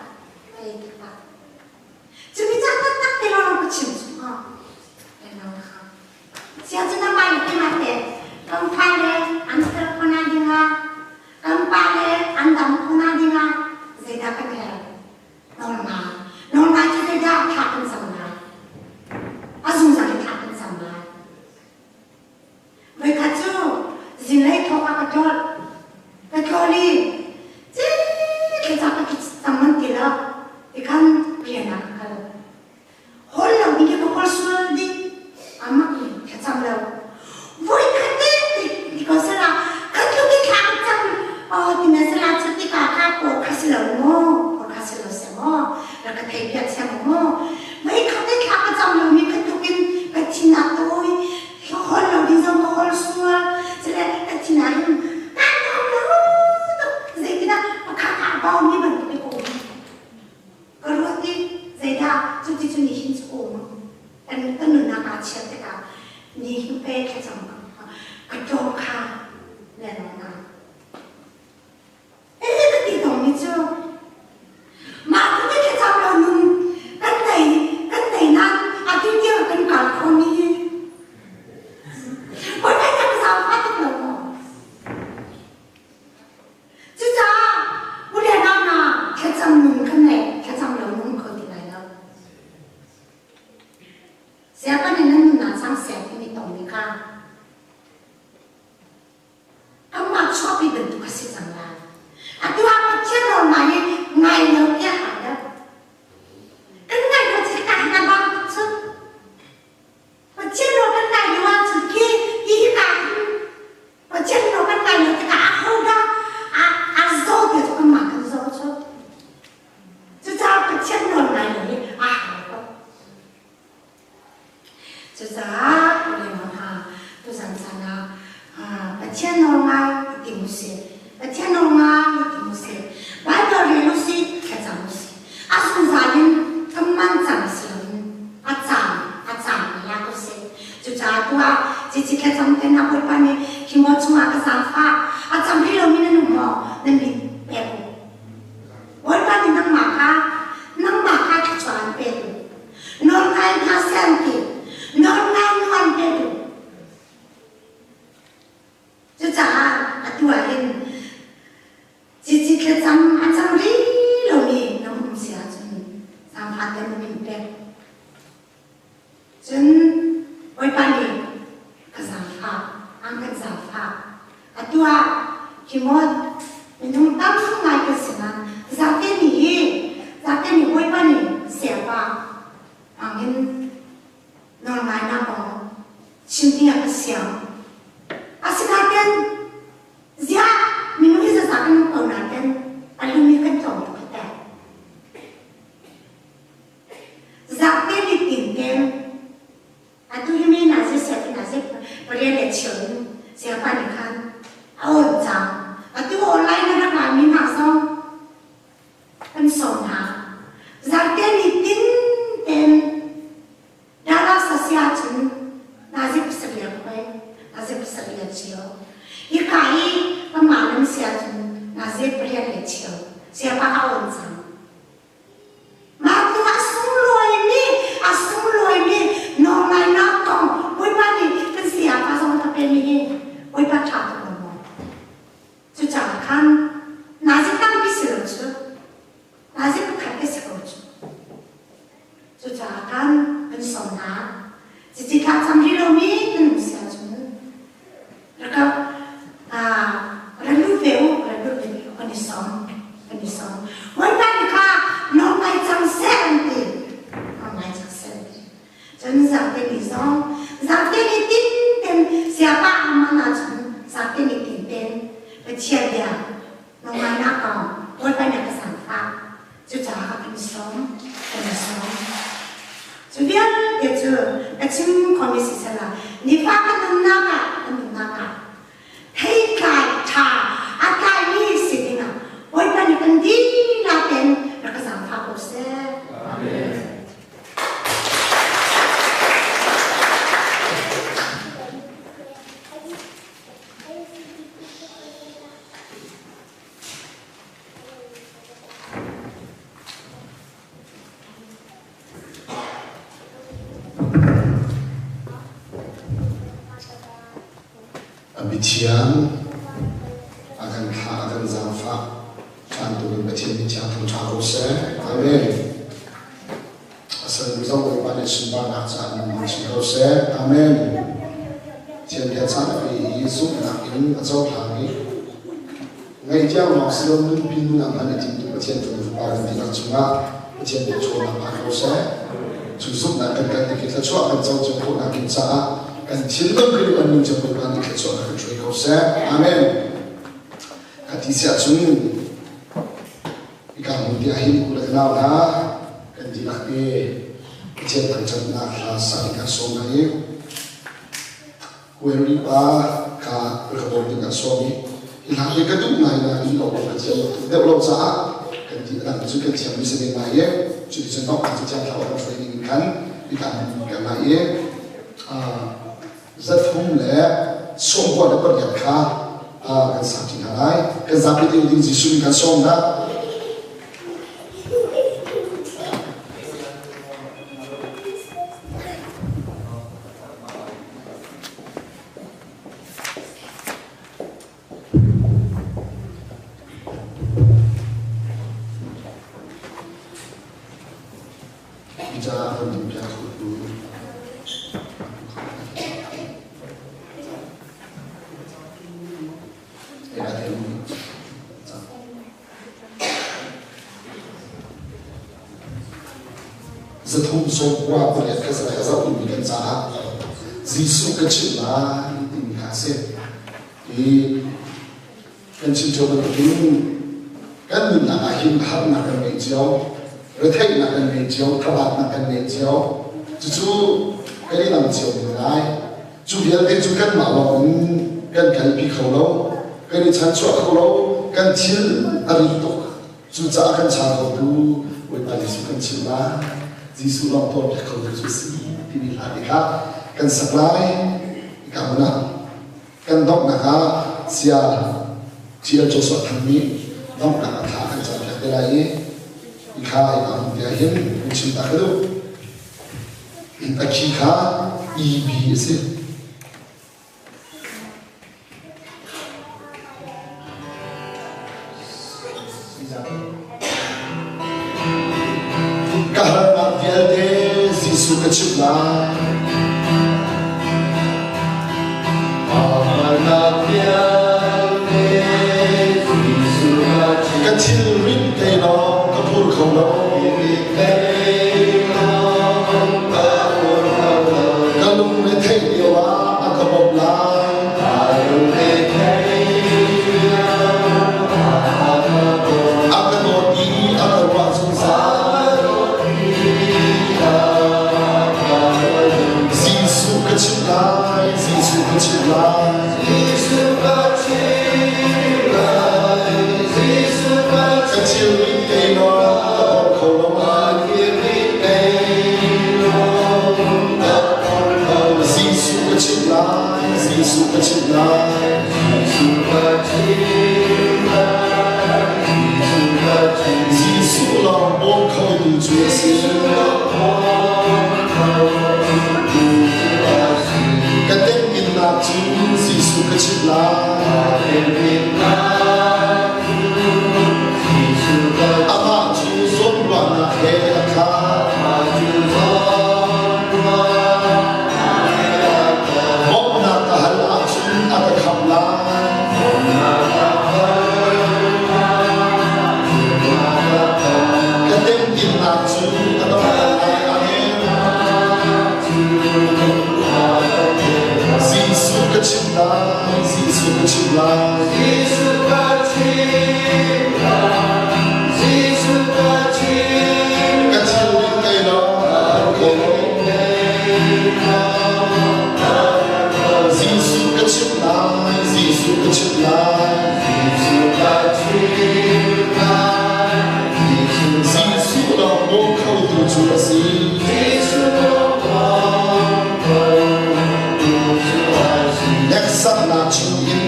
ka ei taktak. Cumi ca taktak te lawng ka chim cu hnga. Le nau kha. Sianginn a kai ti te kan fale an fel khona dingah kan pale an dam khona dingah zeidah kan herh? Nawlngai. Nawlngai cu zeidah thla kan cam lai? chiat tikah ni hi pe thlacam ka ṭawm kha le na. Hihi ka ti tawnmi cu mah cu kan thlacam lo nun kan tei kan tei nain atu tiang kan kal khomi hi Bawipa kan zaangfah tuk lo maw? Cucaah u le nau hna thlacam nun kan nei thlacam lo nun kho ti lai lo. Siapa nih nan nunnak cang sian timi tongmi kha Kanmah chuahpi bantuk a si cang lai. Atu ah Pathian rawl ngai i ngai lo tiah aa deuh. Kan ngaih lo cu ka hna bang cu. Pathian rawl kan ngai lo ahcun khi hi ka hin Pathian rawl kan ngai lo tikah a ho dah a a zaw ti cu kanmah kan zaw cu. Cucaah Pathian rawl ngai lo hi a har tuk. Cucaah unau hna, tuzan caan ah Pathian nawl ngai i tim usih. Pathian nawl ngai i tim usih. Baibal rel usih, thlacam usih. A zungzal in kan man cang si loin a caan a caan i lak usih. Cucaah tu ah cici thlacam te hna Bawipa nih hi maw chungah ka zaangfah a cam rih lomi nan um maw? Nan mit pek u. Bawipa nih nangmah kha nangmah kha thluachuah an pek u. Nawl ngai hna seh an ti. Nawl ngai nu an pe duh. Cucaah atu ah hin cici thlacam a cam rih lomi na um si ahcun zaangfah te na min pek. Cun Bawipa nih ka zaangfah, an kan zaangfah. Atu ah Timot minung tam ngai kan si nain zate nih hi zate nih Bawipa nih sayapa hmangin nawlngainak kong chim ding ah ka siang. Asinain ziah minung hi zaza kan um ko nain a lung hi kan tlawm tuk hi teh. Zate nih tinten Atu hi mi na siseh na si pariat le cheu in siangpa nih khan a awn cang. Atu online na rak laimi hna zong kan sawm hna. Zarhte ni tin ten Dallas a si ahcun nazi pasarih khoi, nazi pasarih cheu. Hika i kanmah nan si ahcun nazi pariat le cheu. Siangpa a awn cang. Mah cu a sunglawimi, a sunglawimi nawlngaihnak kong Bawipa nih kan sayapa zong a pemi hi Bawipa ṭha tuk lo maw? Cucaah khan nazi tampi si lo cu, nazi pakhat te si ko cu. Cucaah khan kan sawm hna. Cici thla cam rih lomi kan um si ahcun Rakap ra lut ve u, ra lut ve u, kan i sawm, kan i sawm. Bawipa nih kha nawl ngai cang seh an ti. Nawl ngai cang seh an ti. Cun zarhte ni zong, zarhte ni tin ten siapa aman ahcun zarhte ni tin ten Pathian bia nawl ngainak kong Bawipa nih a ka zaangfah. Cucaah kan i sawm, kan i sawm. Cu vialte cu ka chim khomi si sehla nifa ka nunnak ah ka nunnak ah theitlai ṭha a tlaimi si dingah Bawipa nih kan dihlak tein rak ka zaangfah ko seh. Amen. A mithiang a kan thlah a kan zaangfah ṭhan tu in Pathian mithiang thangṭha ko seh. Amen. A sal zong Bawipa nih sunparnak caah min hmang chin ko seh. Amen. Thian bia caan a pe i zumhnak in a cohlang i Ngaihtiang lawng si lo nunpi nun a hman a timtu Pathian fanu fapa kan dihlak cungah Pathian nih chawnnak phan ko seh. Cu zumhnak kan kal tik i thluachuah kan co cio khawhnak ding caah kan thinlung Khrih kan nun cio Bawipa nih thluachuah kan hruai ko seh. Amen. Ka ti siah cun hika hmun te ah hin u le ka nau hna kan dihlak te Pathian thangṭhatnak hla sak in kan sawm hna i Kuairi pa kha ka bawm ding an sawm i hi hla hi ka duh ngai nain lo ka thiam tuk deuh lo caah kan ti adang cu kan thiam mi si men lai i cuticun dongh cu thiang thlarau kan hruai ning in khan i kan kan lai i. 398 kha kan sak ṭi hna lai. Kan zapi te ding Jesuh nih kan sawm hna. Cucaah kan duhpiak khotu 398 kha ka zoh duhmi kan caah Jesuh ka chimh lai timi kha a si. Hi kan chim cio bantukin kan nunnak ah hin harnak kan ngei cio, retheihnak kan ngei cio, thabatnak kan ngei cio. Cucu kan i dang cio men lai. Cu vialte cu kanmah lawng in kan kalpi kho lo, kan i chanchuah kho lo, kan thil a rit tuk. Cucaah kan chan khotu Bawipa Jesuh kan chimh lai. Jesuh lawng tuahpiak khotu cu a si timi hla te kha kan sak lai. Ka hmun ah kan donghnak ah sia Thial Joshua Thang nih donghnak a tha kan cawnpiak te lai i i kha i ka hun tiah hin hun chim ta ka duh. A khi kha EB a si. Ka harnak vialte Jesuh ka chimh lai. Harnak vialte Jesuh ka chimh. Ka thilrit te lawng ka phur kho lo. Thilrit lawng ka phur kho lo. Ka lungre theih lio ah a ka bawmh lai. Ka lungre theih lio ah a ka bawmh. A ka dawt i a ka ruah zungzal. Jesuh ka chimh lai, Jesuh ka chimh lai. Jesuh ka chimh lai, Jesuh ka Ka thilrit te lawng ka bawm kho lo. Jesuh ka chimh lai, Jesuh ka chimh lai. Jesuh ka chimh lai, Jesuh ka chimh. Jesuh lawng bawm khotu cu a si. Ka temhinnak cu Jesuh ka chimh lai. Amah cu zawnruahnak he a khat. Bawmhnak ka hal ahcun a ka khamh lai. Ka temhinnak cu a donghter lai. Amen. Jesuh ka chimh lai, Jesuh ka chimh lai. Jesuh ka chimh lai, Jesuh ka chimh Ka thilrit kei lawng ka phur kho lo. Jesuh ka chimh lai, Jesuh ka chimh lai. Jesuh ka chimh lai, Jesuh ka Jesuh lawng bawm khotu cu a si. Jesuh lawng khotu cu a si. Hneksaknak chungin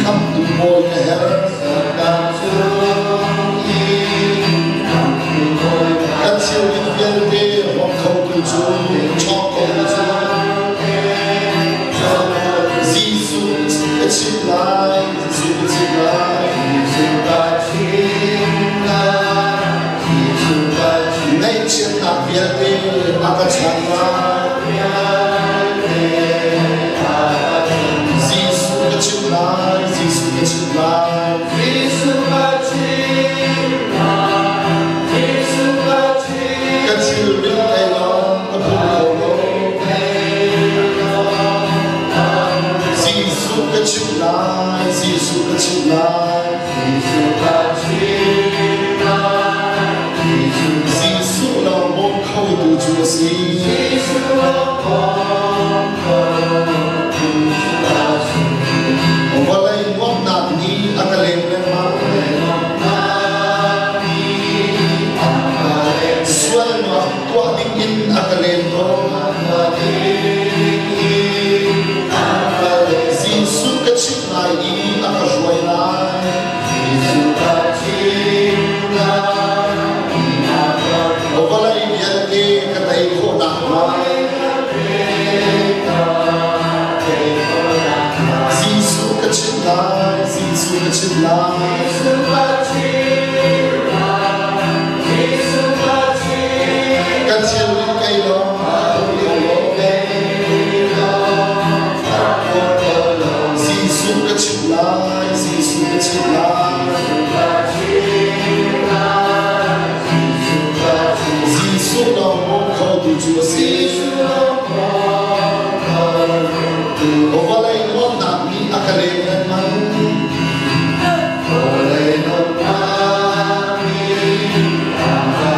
khamhtu bawi ka herh. Saknak chungin khamhtu bawi ka Ka thilrit vialte hrawm khotu cu, ṭhawng khotu cu. Jesuh ka chimh lai, Jesuh ka chimh lai. Jesuh ka chimh lai, Jesuh ka chimh Ngaihchiatnak vialte a ka chang lai. Jesuh ka chimh lai, Jesuh ka chimh lai. Jesuh ka chimh lai, Jesuh ka chimh Ka thilrit kei lawng ka phur kho lo. Jesuh ka chimh lai, Jesuh ka chimh lai. Jesuh ka chimh lai, Jesuh Jesuh lawng bawm khotu cu a si. Jesuh lawng khotu cu a si. Vawlei nuamhnak nih a ka lem lengmang. Sualnak tuah ding in a ka lem tawn. chimh lai. Ka thilrit kei lawng Jesuh ka chimh lai, Jesuh ka chimh lai. Jesuh lawng bawm khotu cu a si. Vawlei nuamhnak nih a ka lem lengmang.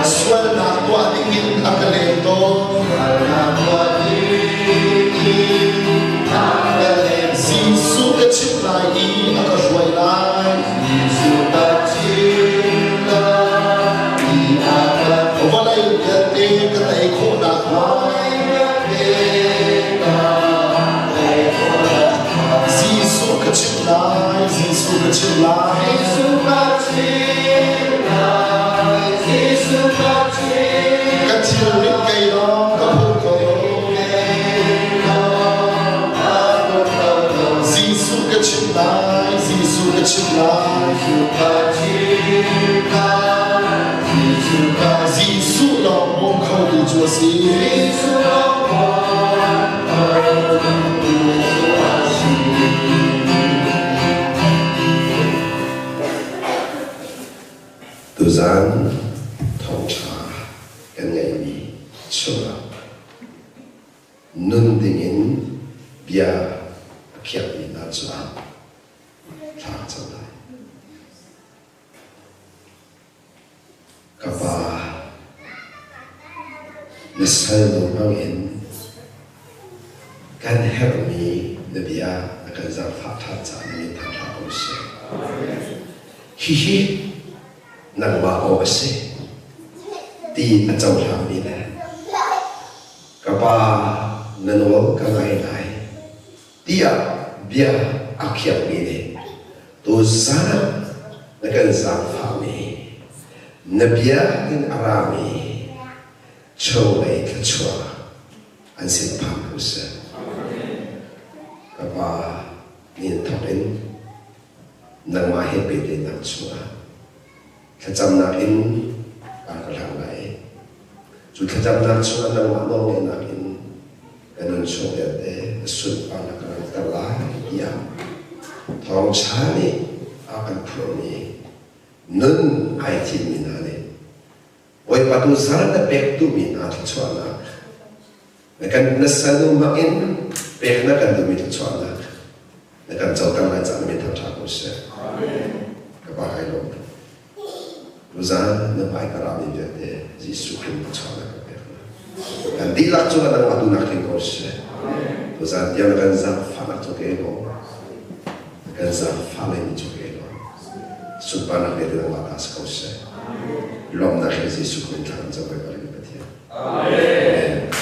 Sualnak tuah dingin a ka lem tawn. Jesuh ka chimh lai i a ka hruai lai. Vawlei vialte ka tei khawh nakhnga. Jesuh ka chimh lai, Jesuh ka chimh lai. Ka thilrit kei lawng ka phur kho lo. Jesuh ka chimh lai, Jesuh ka chimh lai. Jesuh lawng bawm khotu cu a si. Tuzaan thawngṭha kan ngeihmi chungah nun dingin bia a khiakmi hna cungah thla ka cam lai. Ka pa, na salnu hmangin kan herhmi na bia na kan zaangfah ṭhan caah na min thang hlah ko seh. Hihi nangmah aw a si ti a cohlangmi le ka pa na nawl ka ngai lai tiah bia a khiakmi nih tuzan ah na kan zaangfahmi na bia in a rami chawlei thluachuah an sin phan ko seh. Ka pa nin thawk in nangmah he pehtlaihnak chungah thlacamnak in kaa ka hlang lai. Cu thlacamnak chungah nangmah nawlngeihnak in ka nun chung vialte na sunparnak ka langhter lai tiah thawngṭha nih a kan phurhmi nun ai thimmi hna nih Bawipa tu zal na pek duhmi hna thluachuahnak na kan na salnu hmang in pek na kan duhmi thluachuahnak na kan coter lai caah na min thangṭha ko seh. Ka pa kai lawm tuk. Tuzaan na hmai ka rami vialte Jesuh Khrih thluachuahnak ka pek hna. Kan dihlak cungah nangmah duhnak tling ko seh. Tuzaan tiang na kan zaangfahnak cu ke lawm. Na kan zaangfah leimi cu ke lawm. Sunparnak vialte nangmah ta si ko seh. Lawmhnak he Jesuh Khrih thla kan cam ko Pathian. Amen.